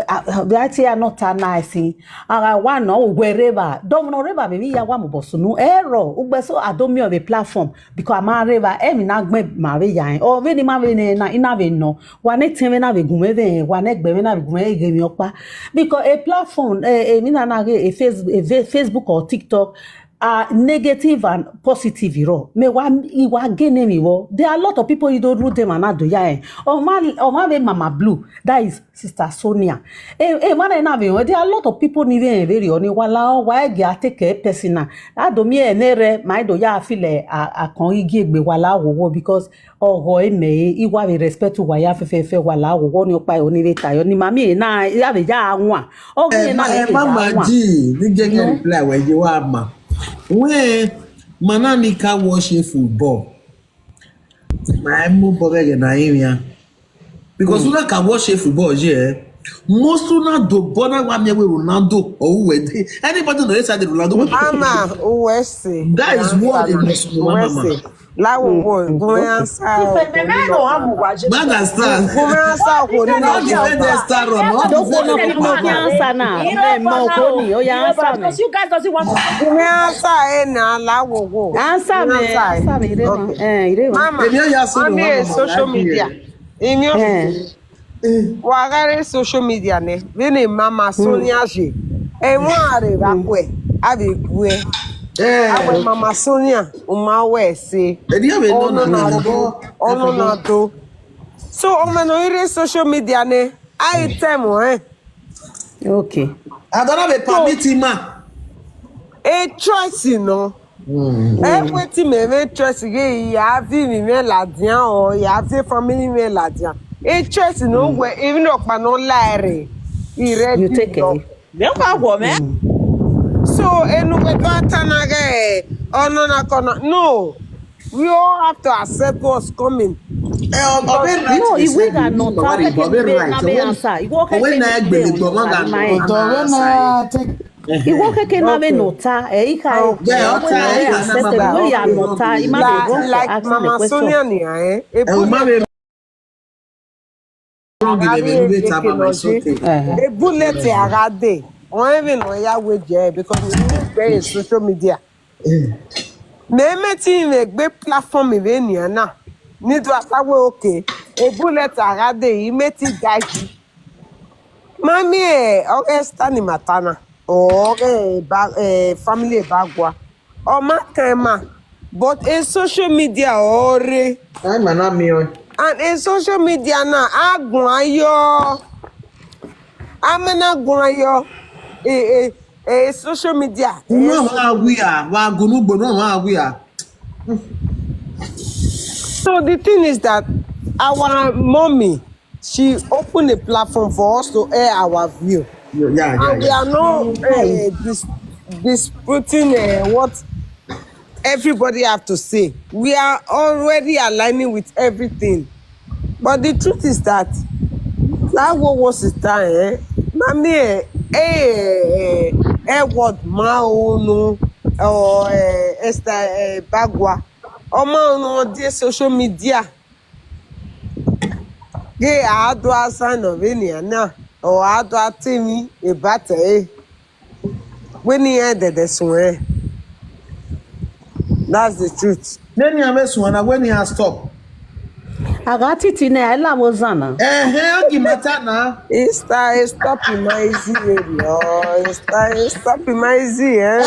ah, ah, that here not a nice thing. A gha wa nọ, wẹ reva. Dọmọ nọ reva, vbe ya wa mobọ sunu. Ẹ rọ, ugbẹn so a do miẹn vbe platform, because a ma reva, emwi na gbẹn ma vbe ya rẹn. Ọ vbene ima vbe nẹ na, I na vbe nọ. Wa ne etẹn mwẹ na vbe gun mwẹ vbe, wa ne ẹgbẹ mwẹ na vbe gun mwẹ ghe emwi ọkpa. Because a platform, eh, emwi na na ghe, a Face-, a Face-, Facebook or TikTok, ah, negative and positive rọ. Mẹ wa, I wa ghe ne emwi vbọ. There are a lot of people I do rule them and I do ya, eh. Ọ ma, ọ ma vbe Mama Blue, that is Sister Sonia. Eh, eh, man, na vbe, there are a lot of people ni vbe, vbe rriọ ni wa la, ọ wa i gia take it personal. A do miẹn ẹre, ma i do ya feel, eh, a, a kan igie egbe wa la wo wo, because ọghọ imẹ, I wa vbe respect uwa ya fẹfẹfẹ, wa la wo wo ni ọkpa, oni vbe ta yo, ni ma miẹn na, ya vbe ya wan. Ọ ghi na vbe ya wan. Mama G, ni je ke reply wẹ ye wa ma. Wẹ, ma na ni ka watch football. Ma i mu obọ ghẹghẹ na rinmwian. Because una ka watch football ye, eh? Most una do bọ na wa miẹn wẹ Ronaldo or who were they. Anybody know inside the Ronaldo? Mama, uwe se. That is what it was, Mama. La wo wo, gun answer. Ife meme no amu wa je. Ma understand. Gun answer ko ni. No defend the star, no. Don't defend the people. Answer now. Mẹ mọ ko ni, o ya answer me. Because you guys doesn't want to. Gun answer e na, la wo wo. Answer me, answer me, Irema. Eh, Irema. Mama, èmi ò yà sọ̀rọ̀, on the social media. Èmi ò. Wa gha rre social media nẹ, vbene Mama Sonia ye, ẹmwẹ a rre vbe akhuẹ, a vbe guẹ. Awẹ Mama Sonia, u ma wẹ ẹse. Ẹdẹ vbe nọ na, ọnọ na do. So, ọmọ ne ọ i rre social media nẹ, a i tẹ ẹmwẹ ọnrẹn. Okay. Adọ na vbe permit ima. A choice nọ. Everything mẹ mwẹ choice ghe, I ya viọ emwi mwẹ ladian, or I ya viọ family mwẹ ladian. A choice nọ wẹ, emwi nọkpa ne ọ la ẹre, I ready. You take it. Vbe ọ gha wọ mẹ? So, enu wẹ do ta na ghe, ọnọ na kọ na. No. We all have to accept what's coming. No, iwe gha nọ ta, ọ kẹkẹ ne avbe answer. Iwe ọ kẹkẹ ne avbe answer. Iwe ọ kẹkẹ ne avbe nọ ta, ẹ, I kha, iwe ọ kẹkẹ ne avbe accept, iwe ya nọ ta, I ma dey run for asking the question. Like Mama Sonia nia, eh, a bullet a gha dee, ọnrẹn vbene ọ ya wẹ jẹ, because we need to be in social media. Mẹ mẹ te mwẹ egbe platform vbe nian na, ne I do ata wẹ, okay, a bullet a gha dee, I mẹ te guide. Ma miẹn ọghe Esther ni ma ta na, ọghe ba, eh, family Ebagua. Ọ ma kan ima, but e social media ọ rre. Ai ma na miẹn ọẹn. And e social media na, a guan yọ. A ma na guan yọ. E, e, e social media. Unu ọmwa wia, wa gunu gbe unu ọmwa wia. So the thing is that our mommy, she opened a platform for us to air our view. Yeah, yeah, yeah. And we are not, uh, dis-, disputing, uh, what everybody have to say. We are already aligning with everything. But the truth is that, like what was the time, eh? Mami, eh, eh, eh, Edward ma unu, or, eh, Esther, eh, Ebagua. Ọ ma unu on the social media. Ghe a do a sign of any na, or a do a tell me about it. Wẹ ne iran dẹdẹ suẹn. That's the truth. Nene iran vbe suẹn na, wẹ ne iran stop. A gha titi nẹ, a i la vbe ozan na. Ẹhẹn, ọ gi matter na. Esther, stop in my easy area. Esther, stop in my easy, eh?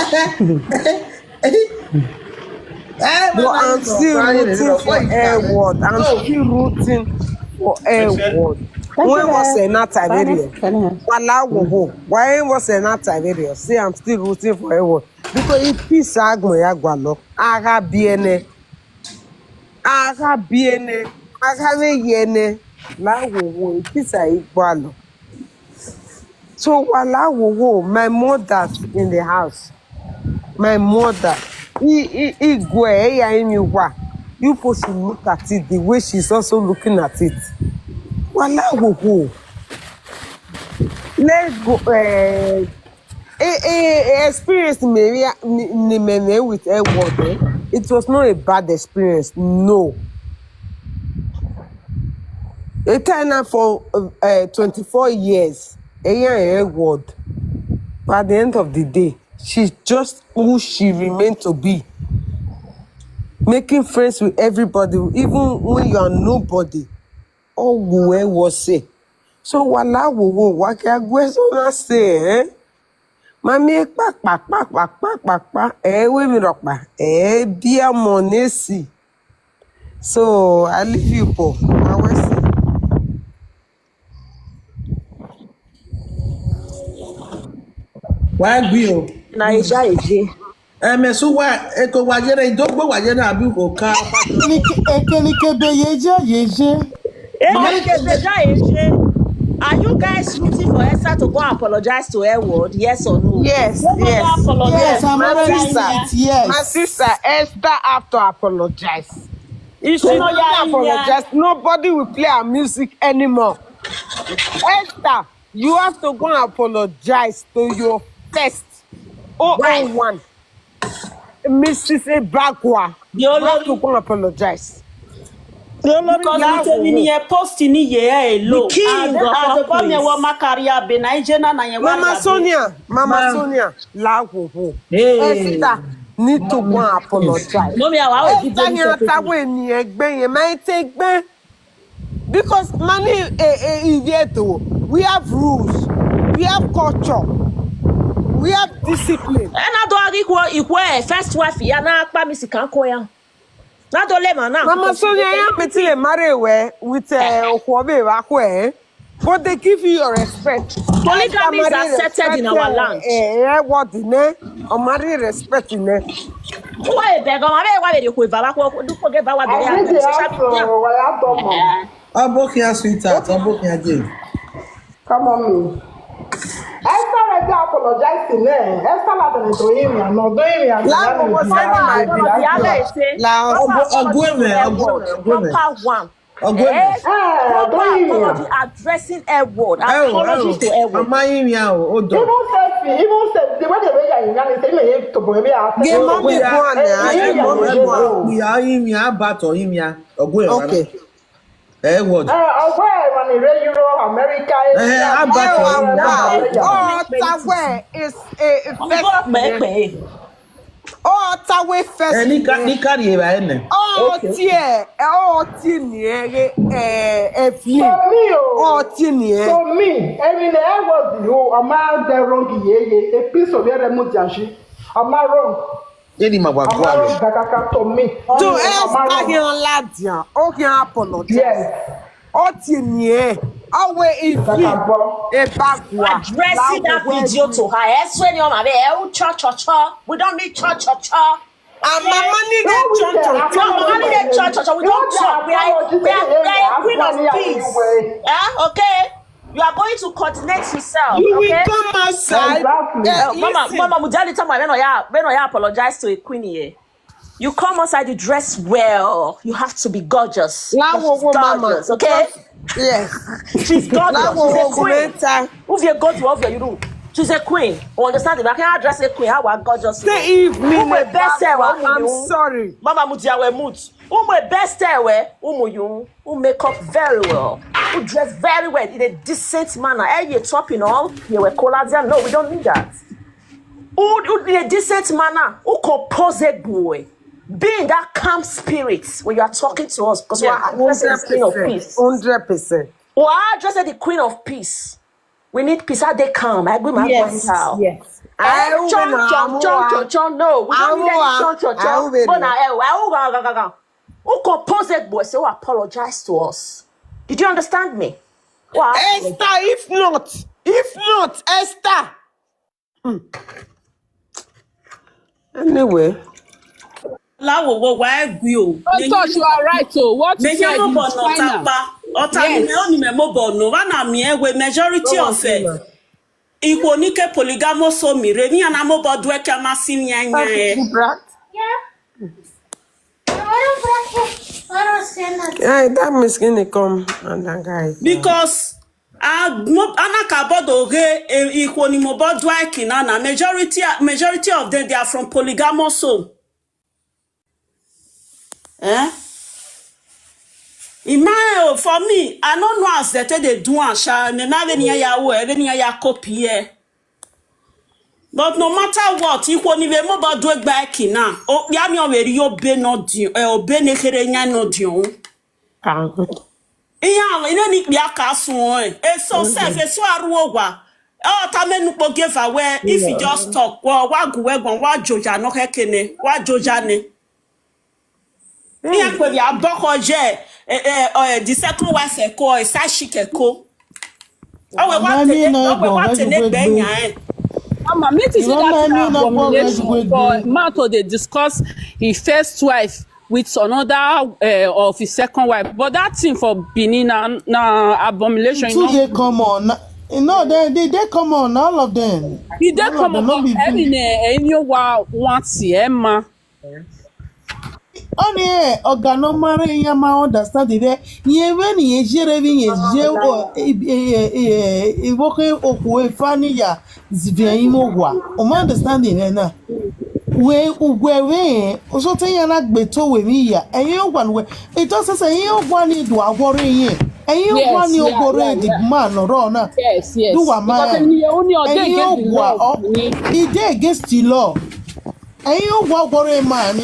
But I'm still rooting for Edward. I'm still rooting for Edward. Wẹ vbọ sẹ na ta vberriọ, wa la wowo. Wẹ vbọ sẹ na ta vberriọ, say I'm still rooting for Edward. Because e peace agbọn ya gualọ, a gha biẹ nẹ. A gha biẹ nẹ, a gha vbe ye nẹ, la wowo, e peace a i gualọ. So, wa la wowo, my mother in the house. My mother. I, I, I guẹ, I ya rinmwian uwa. You people should look at it the way she's also looking at it. Wa la wowo. Let's go, eh, eh, eh, eh, experience me, me, me, me with Edward, eh? It was not a bad experience, no. A tenant for, uh, uh, twenty-four years, a year and Edward. But at the end of the day, she's just who she remained to be. Making friends with everybody, even when you are nobody. Ọ wu ẹ wọ sẹ. So, wa la wowo, wa ke a guẹ so na sẹ, eh? Ma miẹn kpakpa, kpakpa, kpakpa, kpakpa, ẹ i ru emwi rhọkpa, ẹ i biẹ ọmọ ne esi. So, I leave you, Paul. Ma wẹ sẹ. Wa gbe o. Na eja eje. Ẹmwẹ sẹ uwa, eke wa ye na, idogbo wa ye na, abi uko ka. Ekenikebe ye eja ye eje. Ekenikebe eja ye eje. Are you guys rooting for Esther to go apologize to Edward? Yes or no? Yes, yes. Yes, I'm already in it, yes. My sister, Esther have to apologize. If she don't apologize, nobody will play her music anymore. Esther, you have to go and apologize to your first oh oh one. Missus Ebagua, you have to go and apologize. Because the king of all things. Adọkọ mẹ wọ ma carry abe na, ije na na yẹn wa. Mama Sonia, Mama Sonia, la wowo. Esther need to go and apologize. Mommy, I will give you. Esther ni a ta wẹ ni egbe yẹn, ma egbe. Because many, eh, eh, in here too, we have rules, we have culture, We have discipline. Ẹ na do ghi ikhuo, ikhuo first wife ya na kpa mi sikan ko ya. Na do le emwa na. Mama Sonia, ya me ti le marry wẹ with eh, okhuo vbe evba khuẹ. But they give you your respect. Polygamy is accepted in our land. Eh, eh, what the name? Ọ ma rhie respect nẹ. Uwa e bẹgẹ ọmwa vbe wa vbe rhie okhuo eva vbe akhuo, du kpo ge va wa bẹgẹ social media. Ọ bọ khian sweetheart, ọ bọ khian Jane. Come on me. Esther already apologize to me. Esther la done do him ya, no do him ya. La wo wo se ma. Ọgwẹmẹ, ọgwẹmẹ, ọgwẹmẹ. Proper one. Ọgwẹmẹ. Eh, proper apology, addressing Edward. Apology to Edward. Ama him ya o, hold on. Even say, even say, the way they were ya, you know, say, me, to boy, me, I Give mommy one, yeah, give mommy one. We are him ya, but or him ya. Ọgwẹmẹ. Okay. Eh, what? Eh, ọgwẹ emwa ni rre Europe, America, Asia, Asia. Ọ ta wẹ is a, a first name. Ọ ta wẹ first name. Nika nika ri evba ẹnẹ. Ọ tie, ọ tie ni ẹghe, eh, eviẹn. To me o. Ọ tie ni ẹ. To me, emwi ne ẹ wọ di o, ọ ma dẹ wrong yeye, a piece of yẹrẹ mu dia ji. Ọ ma wrong. Eni ma wa gua lo. Kakaka to me. To Esther ghi ladian, ọ ghi apologize. Yes. Ọ tie ni ẹ, ọ wẹ ifi eba gua. Addressing that video to her. Ẹ sue ni ọmwa vbe, ẹ u chọ chọ chọ. We don't need chọ chọ chọ. Mama ni de chọ chọ chọ. Mama ni de chọ chọ chọ. We don't talk. We are, we are, we are a queen of peace. Eh? Okay? You are going to coordinate yourself. You will come outside. Exactly. Eh, Mama, Mama Mujali, tell my when I, when I apologize to a queen here. You come outside, you dress well. You have to be gorgeous. Gorgeous, okay? Yes. She's gorgeous. She's a queen. Uvie gorgeous, uvie you do. She's a queen. You understand? If I can address a queen, how are gorgeous? Say if me, I'm sorry. Mama Mudia we mut. Umu best we, umu you, who make up very well, who dress very well in a decent manner. Eh, you top in all, you were coladian. No, we don't need that. Who, who in a decent manner, who compose a boy, be in that calm spirit when you are talking to us, because we are addressing the queen of peace. Hundred percent. We are addressing the queen of peace. We need peace. How they come? I agree, my yes, yes. I chon chon chon chon chon. No, we don't need any chon chon chon. But now, eh, who compose a boy? So apologize to us. Did you understand me? What? Esther, if not, if not, Esther. Hmm. Anyway. La wo wo wa egui o. Oh, touch, you are right o. What you said is final. Ọta ni mẹ, ọ ni mẹ mobọ nọ. Wa na miẹn wẹ majority of, eh, ikhuo ni ke polygamous so mi rre, emwi iran na mobọ duẹ ke a ma si emwi iran yan. Yeah, that miskin come and that guy. Because a mo-, a na ka bọdọ ghe, eh, ikhuo ni mobọ duẹ ke na na, majority, majority of them, they are from polygamous home. Eh? In my, for me, I no know as they take dey do am sha. Me ma vbene iran ya ru, vbene iran ya copy here. But no matter what, ikhuo ni vbe mobọ duẹ gba ẹki na, okpia ni ọ vbe rhie obe nọ diọn, eh, obe ne kherhe yan nọ diọn. Iran, ine ni kpia ka suẹn, eso self, eso a ru owa. Ọ tama enu kpo gie eva wẹ, if you just talk, wa, wa gu wẹ guan, wa joja nọ khẹke nẹ, wa joja nẹ. Iran kpe vbe a bọkhọ ye, eh, eh, eh, the second wife ẹko, eh, side chick ẹko. Ọ wẹ wa tene, ọ wẹ wa tene egbe yan ẹn. Mama, me to see that thing na abomination for man to dey discuss his first wife with another, eh, of his second wife. But that thing for Benin na, na abomination. Too dey common. No, they, they, they common, all of them. E dey common, but any, eh, any wa want see, eh, ma. Ọni, eh, ọga ne ọ ma rre iran ma understand vbe, rẹn vbene irẹn ye rre vbe irẹn ye o, eh, eh, eh, eh, ivbokhan okhuo efa ni ya zivie ẹrinmwi owa. U ma understand mwẹ na? Wẹ uwẹ vbe rẹn, osọte iran na gbe to wẹ emwi ya. Ẹrinmwi owa ne uwẹ, it just say ẹrinmwi owa ni do awọ rre irẹn. Ẹrinmwi owa ni owa rre the man nọ rrọọ na. Yes, yes. Do wa ma ya. Ẹrinmwi owa, ọ, e dey against the law. Ẹrinmwi owa ọgwọrọ ma ni,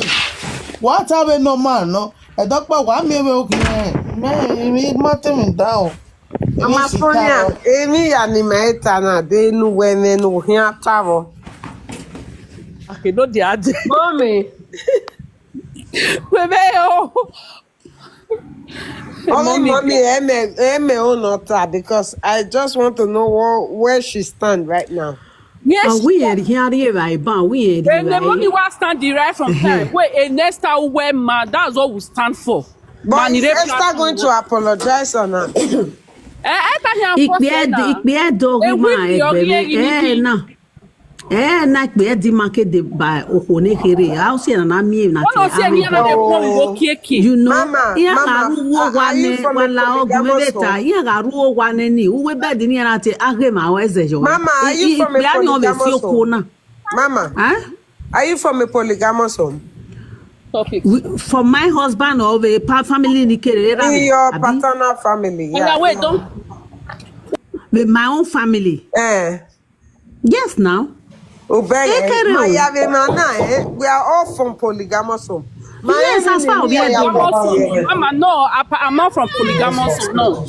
wa ta vbe nọ ma nọ, ẹdọkpa wa miẹn vbe okhian, mẹ, emwi ma te mwẹ dan o. Mama Sonia, emwi ya ni ma ta na, de ne uwẹ mwẹ ne u khian ta vbọ. He no dey add. Mommy. Wait, wait, oh. Only mommy, Emma, Emma own not that, because I just want to know what, where she stand right now. Yes. And we ain't here, here, right, but we ain't here, right? And the mommy was stand the right from time. Wait, a next time we man, that's what we stand for. But is Esther going to apologize or not? Eh, Esther here for Ikpe Ed-, Ikpe Edo, we man, eh, na. Eh, na ikpe Edi ma ke de ba okhuo ne kherhe. A si na na miẹn na. One of them here na dey come go kieki. You know, Mama, iran gha Mama, ru uwu owa nẹ, wa la ọgumwẹ vbe ta, iran gha ru uwu owa nẹ ni, uwu bed ni iran na te, a ghe ma ọ ẹzẹ yọ. Mama, are you from a polygamous home? Mama, are you from a polygamous home? Topic. We, for my husband or the pa-, family ni kere, in your paternal family, yeah. Wait, don't. With my own family. Eh. Yes, now. Obere, my yave man, eh? We are all from polygamous home. Yes, as far as we are. Mama, no, I, I'm not from polygamous home, no.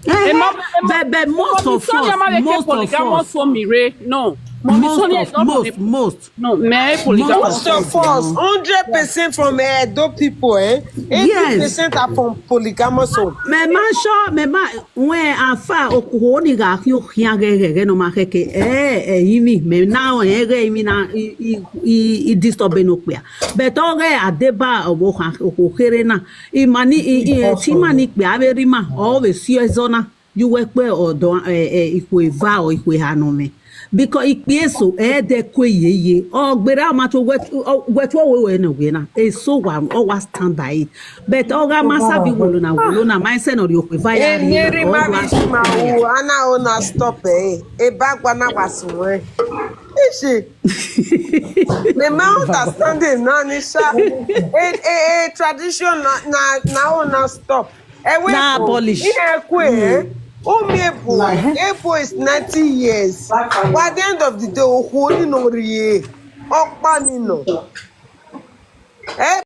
Eh, but, but most of us, most of us, no. Most of, most, most. No, me polygamous. Most of us, hundred percent from Edo people, eh? Eighty percent are from polygamous home. Me ma sure, me ma, when I fa okhuo ni gha khian khian ghẹ ghẹ ghẹ nọ ma khẹke, eh, eh, imi, me na, eh, ghẹ imi na, i, i, i, i disturb eno kpia. But ọ ghẹ adeba ọvbokhan, okhuo kherhe na, i ma ni, i, i, ti ma ni kpia avbe rri ma, ọ vbe si ẹzọ na. Ye uwu ẹkpẹ ọdọ, eh, eh, ikhuo eva or ikhuo eha nọ mwẹ. Because ikpia eso, eh, ẹdẹ kue yeye. Ọ gberra ma to wẹ, ọ, wẹ tuẹ wẹ wẹ nọ wẹ na. Eso wa, ọ wa stand by it. But ọ gha ma sabi wolo na, wolo na, ma sẹ nọ rhie okhuo eva ya rhie. Eni erha ima vbe isi ma ru, a na ho na stop, eh. Eba gba na wa suẹn. Ishi. Me ma understand it na, ni sha. A, a, a tradition na, na, na ho na stop. Ẹwẹ na ebo, abolish. Iran kue, eh? Umi ebo, ebo is ninety years. But at the end of the day, okhuo ni nọ rhie, ọkpa ni nọ. Eh,